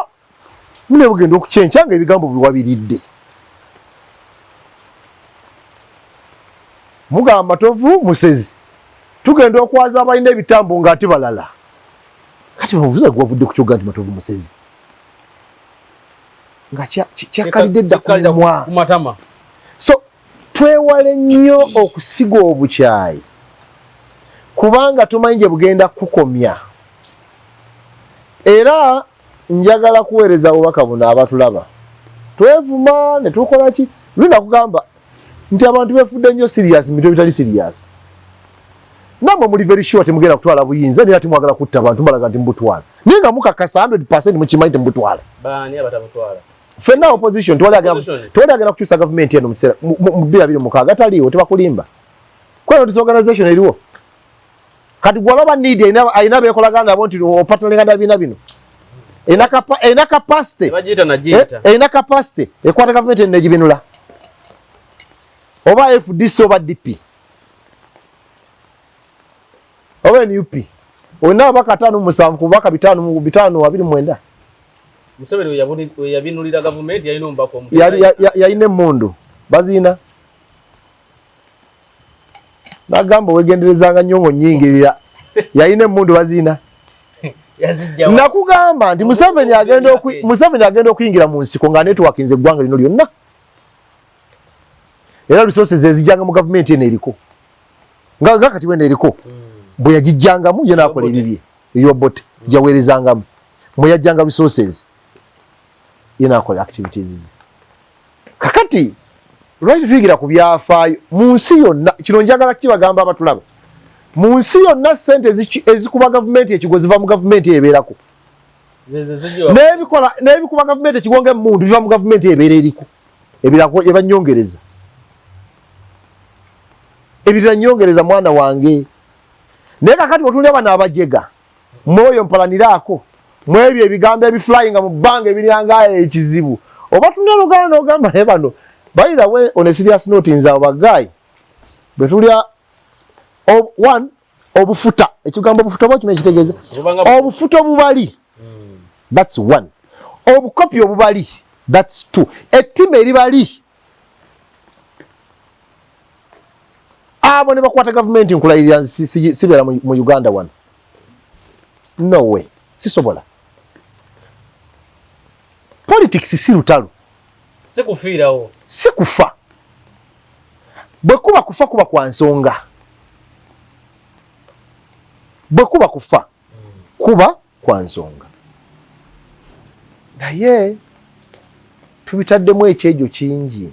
mune bugenda okukyenkya nga ebigambo biwabiridde. Mugamba Matovu musezi, tugenda okwaza abalina ebitambo ng'ate balala. Kati babuuza, gwavudde ku kyoga nti Matovu musezi, nga kyakkalidde dda ku mumwa. Ku matama. So twewale nnyo okusiga obukyayi, kubanga tumanyi gye bugenda kukomya. Era njagala kuweereza bubaka buno abatulaba. Twevuma ne tukola ki, luli nakugamba nti abantu befudde nnyo serious mu bintu ebitali serious. Nammwe muli very sure temugenda kutwala buyinza, naye ate mwagala kutta abantu, mbalaga nti mubutwala, naye nga mukakasa 100 mukimanyi temubutwala. Baani abatabutwala? Ffenna opposition, tewali agenda Opposition. tewali agenda kukyusa gavumenti eno mu kiseera mu 2026, taliiwo, tebakulimba. Kweno disorganization eriwo kati, gwolaba need alina bekolagana nabo nti opatanalinga nabiina bino, erina capacity. Tebagiyita nagiyita. Eh, erina capacity ekwata gavumenti eno negibinula, oba FDC oba DP oba NUP, olina ababaka 57 ku bubaka 529. Museveni we yabinulira gavumenti yalina omubaka omu. Yalina emmundu baziina, nagamba wegenderezanga nnyo ng'onyingirira. Yalina emmundu baziina. Yazijjawa? Nakugamba nti Museveni agenda okuyingira mu nsiko nga networkinze eggwanga lino lyonna, era resources ezijjanga mu gavumenti eno eriko nga kati weno eriko, bwe yagijjangamu ye n'akola ebibye, eyobote gyaweerezangamu, mwe yajjanga resources, ye n'akola activities ze. Kakati lwaki tuyigira ku byafaayo mu nsi yonna? Kino njagala kibagamba abatulaba mu nsi yonna, sente ezikuba gavumenti ekigo ziva mu gavumenti ebeerako. Zezo zijja. N'ebikola n'ebikuba gavumenti ekigo ng'emmundu biva mu gavumenti ebeera eriko, ebirako ebanyongereza. Ebirala nyongereza mwana wange. Naye kakati otulya bano abajega mwoyo mpalaniraako mwebyo ebigambo ebiflyinga mu bbanga ebiryanga ekizibu oba tunalugana n'ogamba naye bano. By the way, on a serious note, nze abo baguy bwe tulya one obufuta, ekigambo obufuta oba okimanyi kitegeeza obufuta obubali, that's one. Obukopi obubali, that's two. Ettima eribali abo ne bakwata gavumenti, nkulayirira sibeera mu Uganda wano. No way, sisobola. Politics si lutalo. Sikufiirawo. Si kufa. Bwe kuba kufa, kuba kwa nsonga. Bwe kuba kufa, kuba kwa nsonga. Naye tubitaddemu ekyejo kingi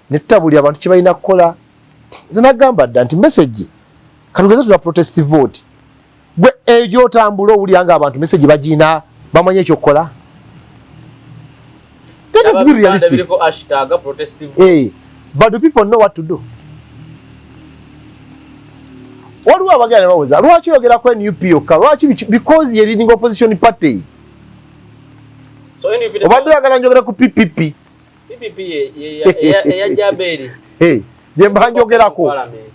ne tutabulira abantu kye balina kukola. Nze nagamba dda nti message, katugeze tula protest vote, gwe eyo gy'otambula owulira nga abantu message bagiina, bamanyi ekyokukola. Let us be realistic. Biriko hashtag protest. Hey, but do people know what to do? Waliwo abagenda ne bawoza, lwaki oyogera ku NUP yokka? Lwaki? Because ye leading opposition party. So NUP Obadde oyagala njogera ku PPP? PPP eya Jaberi. Hey, gye mba njogerako. Parliament.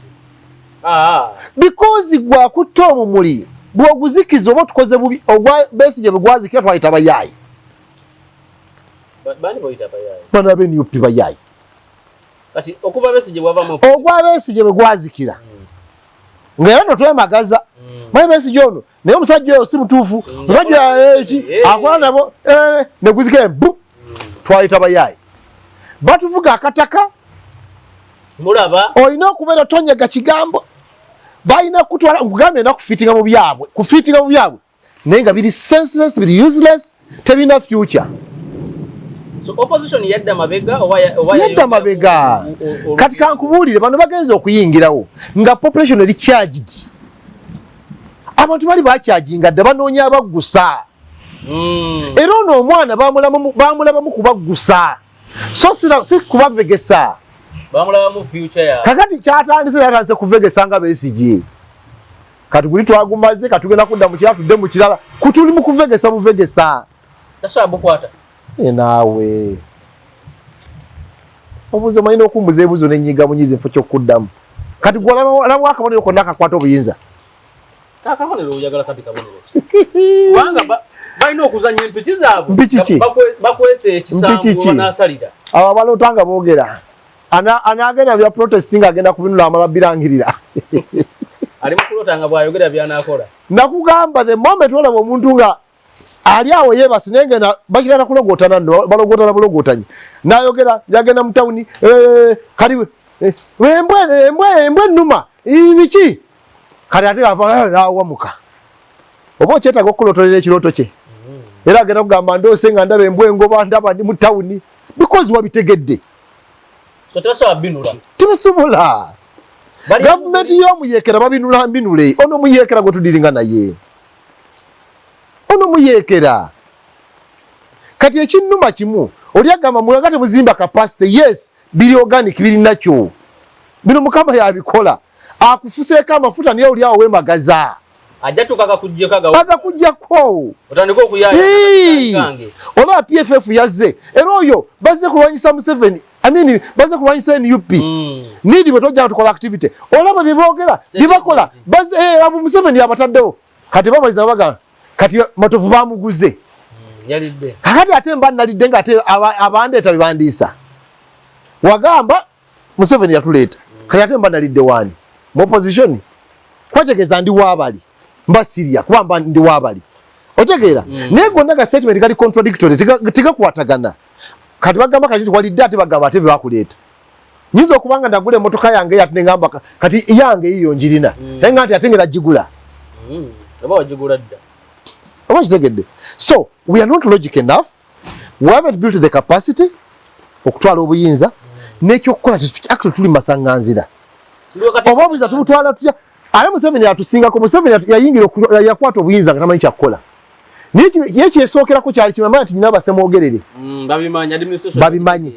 Ah. Because gwakutta omumuli bw'oguzikiza oba otukoze bubi. Ogwa Besigye bwe gwazikira, twayita bayaayi. Bani boyita bayaayi? Bano abe NUP bayaayi. Kati okuva Besigye bwava mu Ogwa Besigye bwe gwazikira, nga era no twemagaza, manyi Besigye ono, naye omusajja oyo si mutuufu, omusajja eki akola nabo, neguzikira bu twayita bayaayi, batuvuga akataka. Mulaba. Olina okubeera tonyega kigambo, balina kutwala nkugambye na kufitinga mu byabwe, kufitinga mu byabwe, naye nga biri senseless, biri useless, tebirina future. So opposition yadda mabega oba yadda mabega. Kati kankubuulire, bano bagenza okuyingirawo nga population eri charged. Abantu bali bakyajinga dda, banoonya abaggusa. Era ono omwana bamulabamu kubaggusa, so si kubavegesa. Bamulabamu future ya Kakati kyatandise, yatandise kuvegesa nga Besigye. Kati guli twagumaze, katugenda kudda mu kirala, tudde mu kirala, kutuli mu kuvegesa buvegesa. Tasobola bukwata. E naawe obuuza, omanyi n'okumbuza ebibuuzo nenyiga bunyizi nfo kyokuddamu. Kati gwe olaba akabonero konna akakwata obuyinza? Akabonero oyagala kati kabonero, kubanga balina okuzanya empiki zaabwe. Mpiki ki? Bakwese ekisambu. Mpiki ki? Banasalira. Abo abaloota nga boogera, anaagenda bya protest nga agenda kubinula, amala birangirira. Ali mu kulota nga bw'ayogera by'anaakola. Nakugamba, the moment olaba omuntu nga ali awo yeebase, naye ngenda bakirala kulogootana nno, balogootana bulogootanyi, nayogera yagenda mu tawuni, kali embwa embwa embwa ennuma biki, kati ate ava nawamuka, oba okyetaaga okukulotolera ekirooto kye, era agenda kugamba ndoose nga ndaba embwa engoba, ndaba ndi mu tawuni, because wabitegedde. So tebasobola binula. Tebasobola. Gavumenti y'omuyekera babinula mbinule. Ono muyekera gwe tudiringa naye, ono muyekera. Kati ekinnuma kimu, oli agamba mulaga temuzimba capacity. Yes, biri organic, biri nakyo, bino Mukama yabikola, akufuseeko amafuta, naye oli awo wemagaza. Ajja tuka akakuggyeko. Agakuggyako. Otandika okuyaaya gange. Olaba PFF yazze, era oyo bazze kulwanyisa Museveni, I mean, bazze kulwanyisa NUP. Nidi bwe tojja tukola activity, olaba bye boogera, bye bakola, bazze abo Museveni abataddewo. Kati bamaliza bagamba kati Matovu bamuguze. Yalidde. Kakati ate mba nalidde nga ate abandeeta bye bandiisa, wagamba Museveni yatuleeta, kati ate mba nalidde wani mu opposition? Kwategeeza ndi waabali, mba sirya kuba mba ndi waabali, otegeera? Naye gonna ga statement gali contradictory, tegakwatagana. Kati bagamba kati twalidde, ate bagamba ate bebakuleeta. Nyinza okuba nga nagula emmotoka yange, ate nengamba kati yange yiyo njirina, naye nga nti ate ngera gigula. Oba wagigula dda. Oba kitegedde? So we are not logic enough, we haven't built the capacity okutwala obuyinza n'ekyokukola. Actually tuli masaŋŋanzira. Oba obuyinza tubutwala tutya? Ate Museveni atusingako. Museveni yayingira yakwata obuyinza nga tamanyi kyakukola, naye ye kyesookerako kyali kimamanya nti nyina basemwogerere. Babimanyi administration. Babimanyi.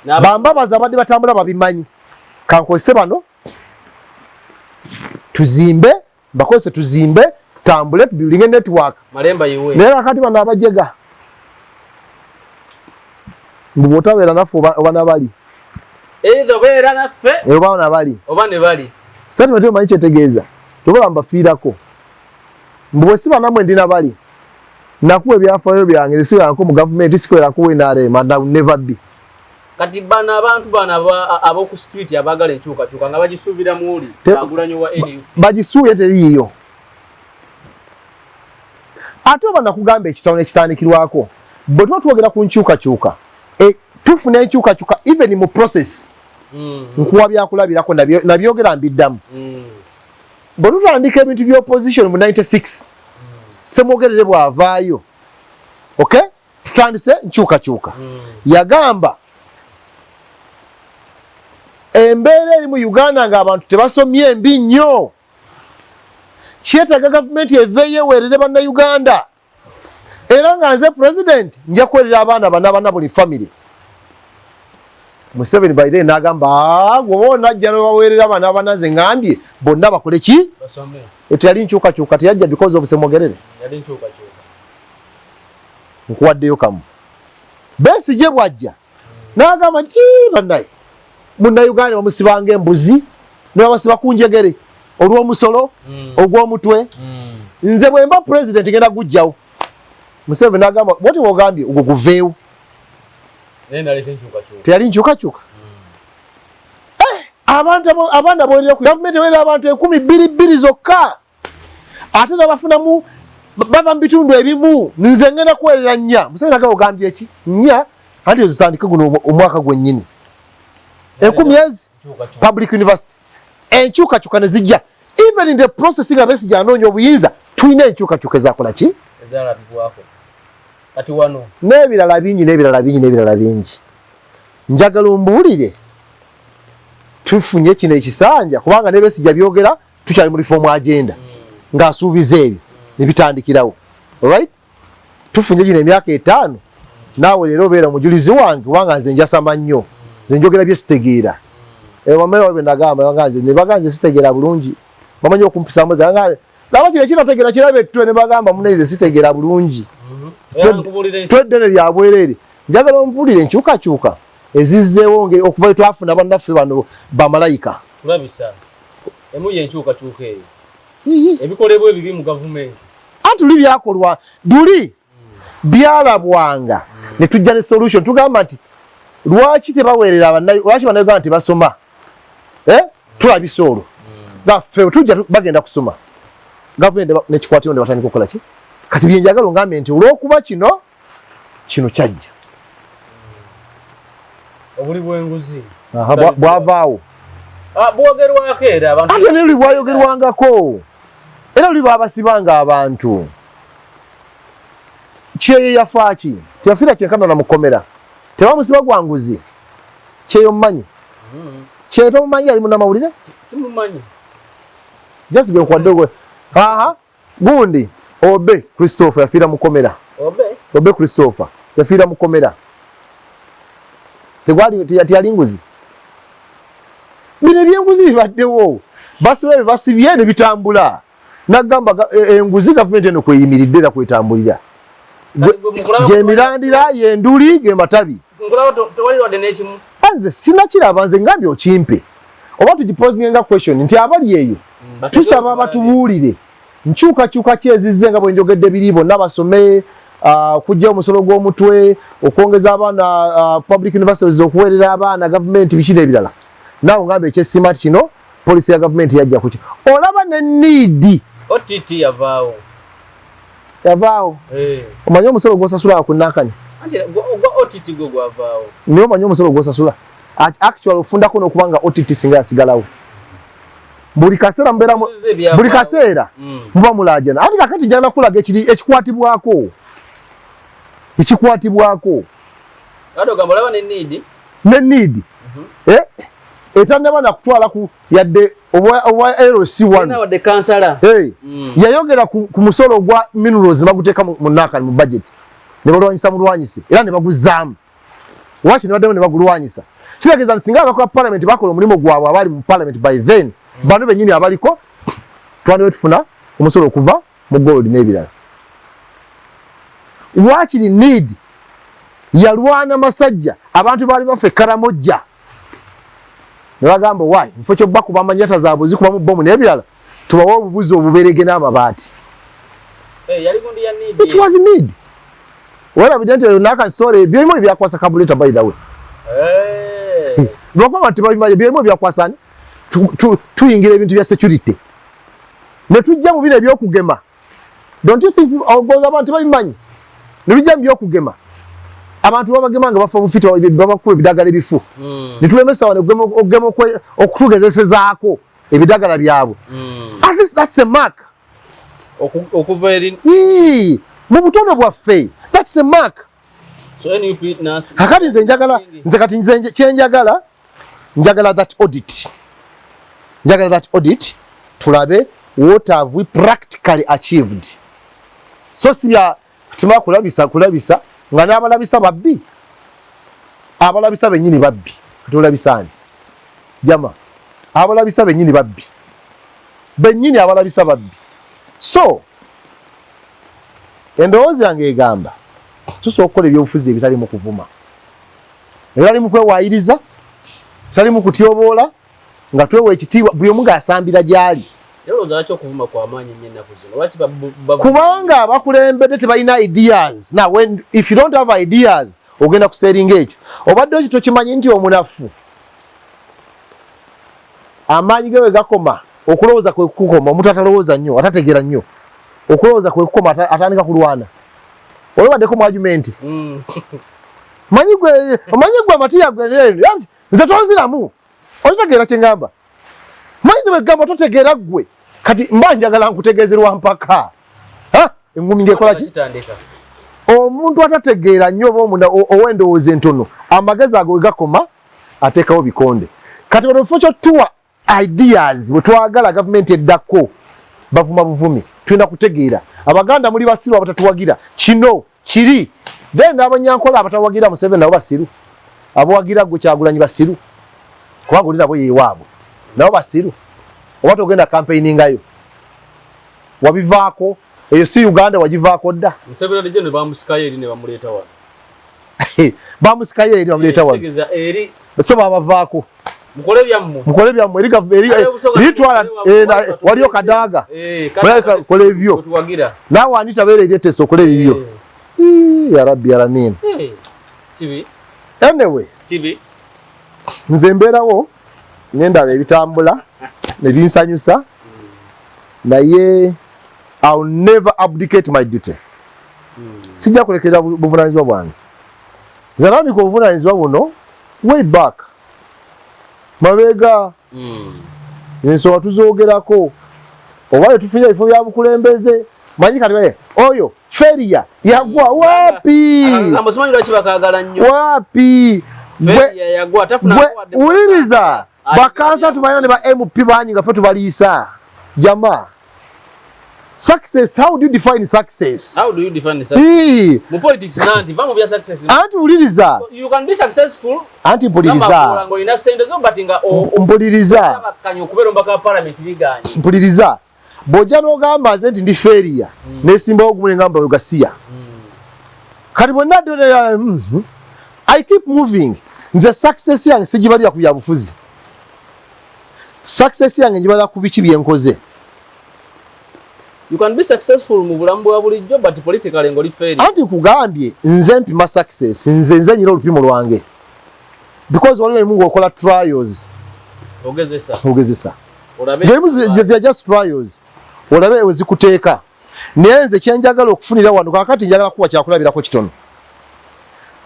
Bambabazi abadde batambula babimanyi. Kankozese bano tuzimbe, bakozese tuzimbe, tutambule, tubuildinge network. Malemba yiwe. Naye kakati bano abajega mbu bw'otabeera naffe oba nabali. Either obeera naffe oba nabali. Oba ne bali. Statement eyo omanyi kyetegeeza? Tobola mbafiirako. Mbu bwe siba nammwe ndi nabali. Nakuwa ebyafaayo byange, nze sibeerangako mu gavumenti, sikolerako NRM and I will never be. Kati bano abantu bano ab'oku street abaagala enkyukakyuka nga bagisuubira mu oli Kyagulanyi wa NUP. Bagisuubire teriiyo. Ate oba nakugamba ekitabo nekitandikirwako, bwe tuba twogera ku nkyukakyuka, tufuna enkyukakyuka even mu process. Nkuwa byakulabirako, nabyogera mbiddamu. Bwe tutandika ebintu bya opposition mu 96, Ssemwogerere bw'avaayo, okay, tutandise nkyukakyuka. Yagamba embeera eri mu Uganda ng'abantu tebasomye mbi nnyo, kyetaaga gavumenti eveeyo eweerere bannayuganda, era nga nze president nja kuweerera abaana bana bana buli family. Museveni by then n'agamba, gwe onajja n'obaweerera bana bana, nze ŋŋambye bonna bakole ki? Eteyali nkyukakyuka, teyajja because of Ssemwogerere. Nkuwaddeyo kamu. Besigye bw'ajja n'agamba nti bannaye munnayuganda bamusibanga embuzi ne babasiba ku njegere olw'omusolo ogw'omutwe, nze bwe mba president ngenda gujjawo. Museveni n'agamba bwoti bw'ogambye ogwo guveewo. Teyali nkyukakyuka. Abantu abaana bowerera ku gavumenti ewerera abantu 2,000 zokka, ate n'abafunamu bava mu bitundu ebimu, nze ngenda kuwerera 4. Museveni agamba ogambye eki 4, anti zitandike guno omwaka gwennyini 1000 ezi public university. Enkyukakyuka ne zijja even in the process nga Besigye anoonya obuyinza, tulina enkyukakyuka ezakola ki n'ebirala bingi n'ebirala bingi n'ebirala bingi. Njagala ombuulire tufunye kino ekisanja, kubanga ne Besigye byogera tukyali mu reform agenda ng'asuubiza ebyo ne bitandikirawo. Alright, tufunye gino emyaka 5, naawe leero obeera omujulizi wange, kubanga nze njasama nnyo, nze njogera bye sitegeera. Wamma bwe nagamba nga nze ne bagamba nze sitegeera bulungi, bamanyi okumpisaamu nga laba kino ekitategeera kiraba ettwe, ne bagamba munne nze sitegeera bulungi, tweddene lya bwereere. Njagala ombuulire enkyukakyuka ezizzeewo okuva lwe twafuna bannaffe bano bamalayika. Tulabisa emu y'enkyukakyuka eyo, ebikolebwa ebibi mu gavumenti. Anti luli byakolwa, luli byalabwanga ne tujja ne solution, tugamba nti lwaki tebaweerera, lwaki bannayuganda tebasoma? Tulabisa olwo nga ffe tujja bagenda kusoma, gavumenti nekikwatiro ne batandika okukola ki. Kati byenjagala ongambe nti olw'okuba kino kino kyajja, obuli bw'enguzi bwavaawo, bwogerwako era abantu, ate ne luli bwayogerwangako, era luli babasibanga abantu. Kyeye yafaaki? Teyafiira kyenkana na mukomera, tebamusiba gwa nguzi. Kyeyo mmanyi, kyeyo tomumanyi, yali munnamawulire. Simumanyi. Just gwe nkuwadde gwe. Aha, gundi Obe Christopher yafiira mukomera. Obe, Obe Christopher yafiira mukomera, tegwali teyali nguzi. Bino ebyenguzi bibaddewo, basiba bye basibye ne bitambula. Nagamba enguzi gavumenti eno kweyimiridde era kwetambulira, gyemirandira yenduli gematabi. Nze sinakiraba, nze ngambye okimpe oba tugiposinge nga question nti abali eyo tusaba batubuulire nkyukakyuka ki ezizze nga bwe njogedde biri bonna basome, okuggya omusolo gw'omutwe, okwongeza abaana public universities, okuweerera abaana gavumenti, biki n'ebirala. Naawe ngamba ekyesima nti kino policy ya gavumenti yajja kuki olaba ne need. OTT yavaawo. Yavaawo. Omanyi omusolo gwosasula ku nankani? OTT gwe gwavaawo. Naye omanyi omusolo gwosasula actually ofundako n'okuba nga OTT singa yasigalawo, buli kaseera mubeera, buli kaseera muba mulaajana. Anti kakati njagala kulaga ekikwatibwako ekikwatibwako ne need etannaba nakutwala ku yadde obwa LC1. Yayogera ku musolo gwa minerals ne baguteeka mu nankani mu budget, ne balwanyisa mulwanyise era ne baguzaamu waki, ne baddemu ne bagulwanyisa. Kitegeeza nti singa abakola parliament bakola omulimu gwabwe, abali mu parliament by then, bano bennyini abaliko, twandibe tufuna omusolo okuva mu gold n'ebirala. Wakiri need yalwana masajja, abantu baali bafa Ekaramojja ne bagamba, "Why mufo kyobakuba amanyata zaabwe zikubamu bomu n'ebirala, tubawe obubuzi obuberege n'amabaati." Eh, yali gundi ya need. It was need. Werabidde nti nakansole byerimu ebyakwasa kabuleta, by the way. Lwakuba tebabimanyi, byerimu ebyakwasa tuyingira ebintu bya security ne tujja mu bino ebyokugema. Don't you think ogoza abantu tebabimanyi? Ne tujja mu byokugema, abantu babagema nga bafa bufi, babakuba ebidagala ebifu. Ne tulemesa wano okugema okutugezesezaako ebidagala byabwe. At least that's a mark. Okuva eri Ii, mu butono bwaffe, that's a mark. So NUP nasi. Kakati nze njagala, nze kati nze kyenjagala, njagala that audit, njagala that audit, tulabe what have we practically achieved. So si bya tima kulabisa kulabisa nga n'abalabisa babbi, abalabisa bennyini babbi. Tulabisa ani jama? Abalabisa bennyini babbi, bennyini abalabisa babbi. So endowooza yange egamba tusobola okukola ebyobufuzi ebitalimu kuvuma, ebitalimu kwewaayiriza, bitalimu kutyoboola, nga twewa ekitiibwa, buli omu ng'asambira gy'ali. Era olowooza lwaki okuvuma kwa maanyi nnyo ennaku zino? Lwaki Kubanga abakulembedde tebalina ideas. Now when, if you don't have ideas, ogenda kusellinga ekyo obadde ekyo. Tokimanyi nti omunafu amaanyi ge we gakoma, okulowooza kwe kukoma. Omuntu atalowooza nnyo, atategeera nnyo, okulowooza kwe kukoma, atandika kulwana. Olabaddeko mu argument? Manyi gwe, omanyi gwe amatiya gwe, nze tonziramu. Okitegeera kye ngamba? Manyi ze bwegamba totegeera ggwe. Kati mba njagala nkutegeezerwa mpaka engumi ng'ekola ki? Kitandika. Omuntu atategeera nnyo oba omunda ow'endowooza entono, amagezi ago we gakoma, ateekawo bikonde. Kati bano kifo kyotuwa ideas bwe twagala gavumenti eddako, bavuma buvumi. Tulina kutegeera Abaganda muli basiru abatatuwagira kino kiri, then abanyankola abatawagira Museveni nabo basiru, abawagira gwe Kyagulanyi basiru, kubanga oli nabo yewaabwe, nabo basiru. Oba togenda campaigningayo, wabivaako, eyo si Uganda, wagivaako dda. Museveni ne bamusikayo eri ne bamuleeta wano. Bamusikayo eri, bamuleeta wano. Kitegeeza eri So babavaako. Mukole byammwe. Mukole byammwe eri eri litwala waliyo Kadaaga. Kadaga, kola ebyo. Tuwagira. Naawe Anita beera eri etesa okole ebibyo. Ii, ya Rabbi alamin. Kibi. Anyway, Kibi. nze mbeerawo nendaba ebitambula ne binsanyusa, naye I'll never abdicate my duty. Sijja kulekerera buvunaanyizibwa bwange. Nze natandika obuvunaanyizibwa buno way back, mabega. Ensonga tuzoogerako oba tetufunye ebifo bya bukulembeze. Manyi kati bale oyo failure yagwa wapi? Akagambo simanyi lwaki bakaagala nnyo. Wapi? Failure yagwa tafuna. Wuliriza, bakansa tubalina ne ba MP bangi nga ffe tubaliisa jama. Success, how do you define success? How do you define success? Ii, Mu politics nanti va mu bya success. Anti wuliriza. You can be successful. Anti mpuliriza. Ng'olina ssente zo but nga Mpuliriza. Bakkanya okubeera omubaka wa parliament biganye. Mpuliriza, bw'ojja n'ogamba nze nti ndi failure, nesimbawo gumu nengamba oyo gasiya. Kati bonna I keep moving. Nze success yange sigibalira ku byabufuzi, success yange ngibalira ku biki byenkoze. You can be successful mu bulamu bwa bulijjo but politically ng'oli failure. Anti nkugambye, nze mpima success, nze nyina olupimo lwange, because waliwo ebimu ng'okola trials. Ogezesa. Ogezesa. Olabe. Ng'ebimu they are just trials, olabe we zikuteeka. Naye nze kyenjagala okufunira wano kakati, njagala kuwa kyakulabirako kitono.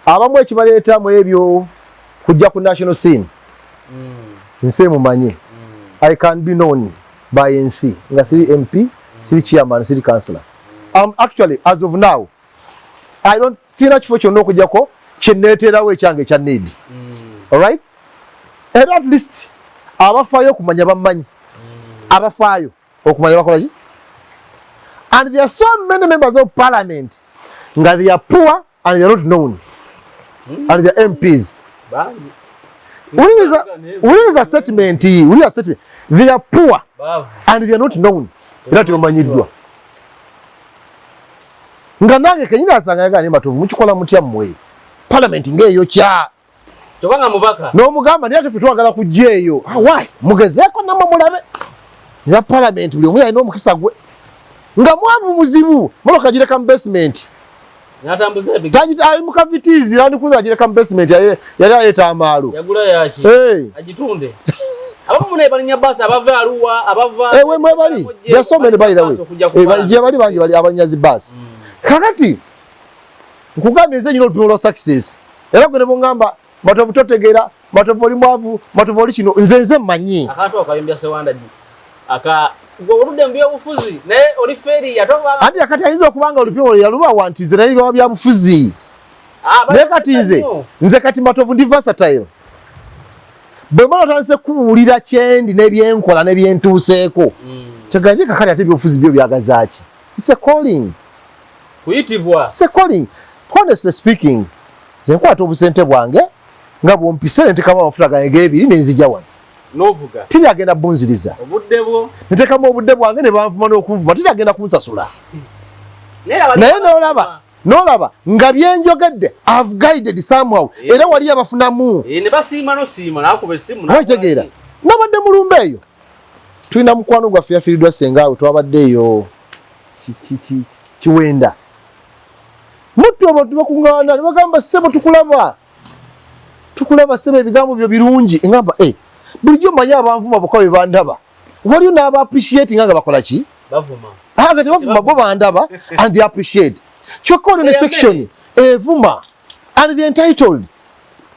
Abamu ekibaleeta mu ebyo kujja ku national scene. Nsi emumanye. I can be known by nsi nga siri MP, siri chairman, siri councillor. Actually, as of now, I don't sina kifo kyonna okujjako kyenneeterawo ekyange ekya need. Alright, era at least abafaayo okumanya bammanyi. Abafaayo okumanya bakola ki? And there are so many members of parliament nga they are poor and they are not known and they are MPs. Bangi. Wuliriza statement, wuliriza statement. They are poor Baavu. and they are not known, era tebamanyiddwa. Nga nange kenyini asanga yagala ne Matovu, mukikola mutya mmwe parliament ng'eyokya? Kyokka nga mubaka. N'omugamba, naye ate ffe twagala kujja eyo. Ah, why? Mugezeeko nammwe mulabe eza parliament, buli omu yalina omukisa gwe. Nga mwavu muzibu, motoka gireka mu basement. N'atambuza ebigere. Ali mu ka Vitz, landikuza agireka mu basement, yali aleeta amaalo. Yagula yaki? Hey. Agitunde. Abamu munaye balinnya baasi, abava Aluwa, abava Eh, we mwe bali. There are so many, by the way. Okujja ku Eh, parliament. gye bali bangi, bali abalinnya zi baasi. Kakati nkugambye, nze nyina olupimo lwa success, era gwe ne bongamba, "Matovu totegeera, Matovu oli mwavu, Matovu oli kino," nze mmanyi. Akantu ako kayombya Sewanda gi aka gwe oludde mu byobufuzi naye oli failure toba. Anti akati ayinza okuba nga olupimo lwe yalubawa nti nze naye byaba byabufuzi. Ah, Naye kati nze kati Matovu ndi versatile. Bwe mala otandise kubuulira kyendi n'ebyenkola n'ebyentuuseeko, kyagamba nti kakati ate ebyobufuzi byo byagazaaki? It's a calling. Kuyitibwa. It's a calling. Honestly speaking, nze nkwata obusente bwange nga bwompise, nentekamu amafuta gange g'ebiri, nenzija wano. N'ovuga. Tiri agenda bunziriza. Obudde bwo. Ntekamu obudde bwange, ne banvuma n'okunvuma, tiri agenda kunsasula. Naye abali Naye n'olaba nga byenjogedde, have guided somehow, era wali abafunamu. Eh, ne basiima nosiima nakuba essimu. Okitegeera? Nabadde mulumba eyo, tulina mukwano gwaffe yafiiriddwa sengaawe, twabadde eyo Kiwenda muttu, abantu bakuŋŋaana ne bagamba, "Ssebo, tukulaba, tukulaba ssebo, ebigambo byo birungi." Ngamba, eh, bulijjo mmanyi abanvuma bokka bwe bandaba, waliyo n'aba appreciate nga bakola ki? Bavuma. Ah, nga tebavuma, bo bandaba and they appreciate. Kyokka olio ne They are section evuma and they entitled,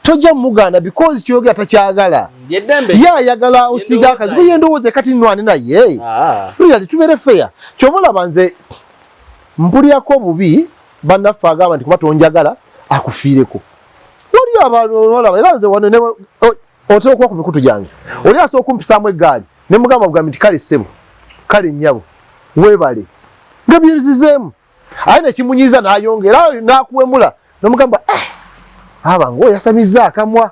tojja muganda because kyogera takyagala. Yeddembe. Ye ayagala osiga akazigo, yendowooza kati nwane naye. Ah. Really, tubeere fair. Kyova olaba nze mpulirako obubi bannaffe agamba nti kuba tonjagala akufiireko. Waliyo abantu olaba, era nze wano otera okuba ku mikutu gyange, oli asobola okumpisaamu eggaali ne mugamba bugambi nti, "Kale ssebo, kale nnyabo, weebale," nga byebizizeemu, aye nekimunyiiza n'ayongera n'akuwemula, nomugamba, "Eh, aba ngaoyasamizza akamwa,"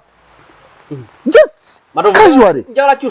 just Matovu, casually. Njagala kyusa.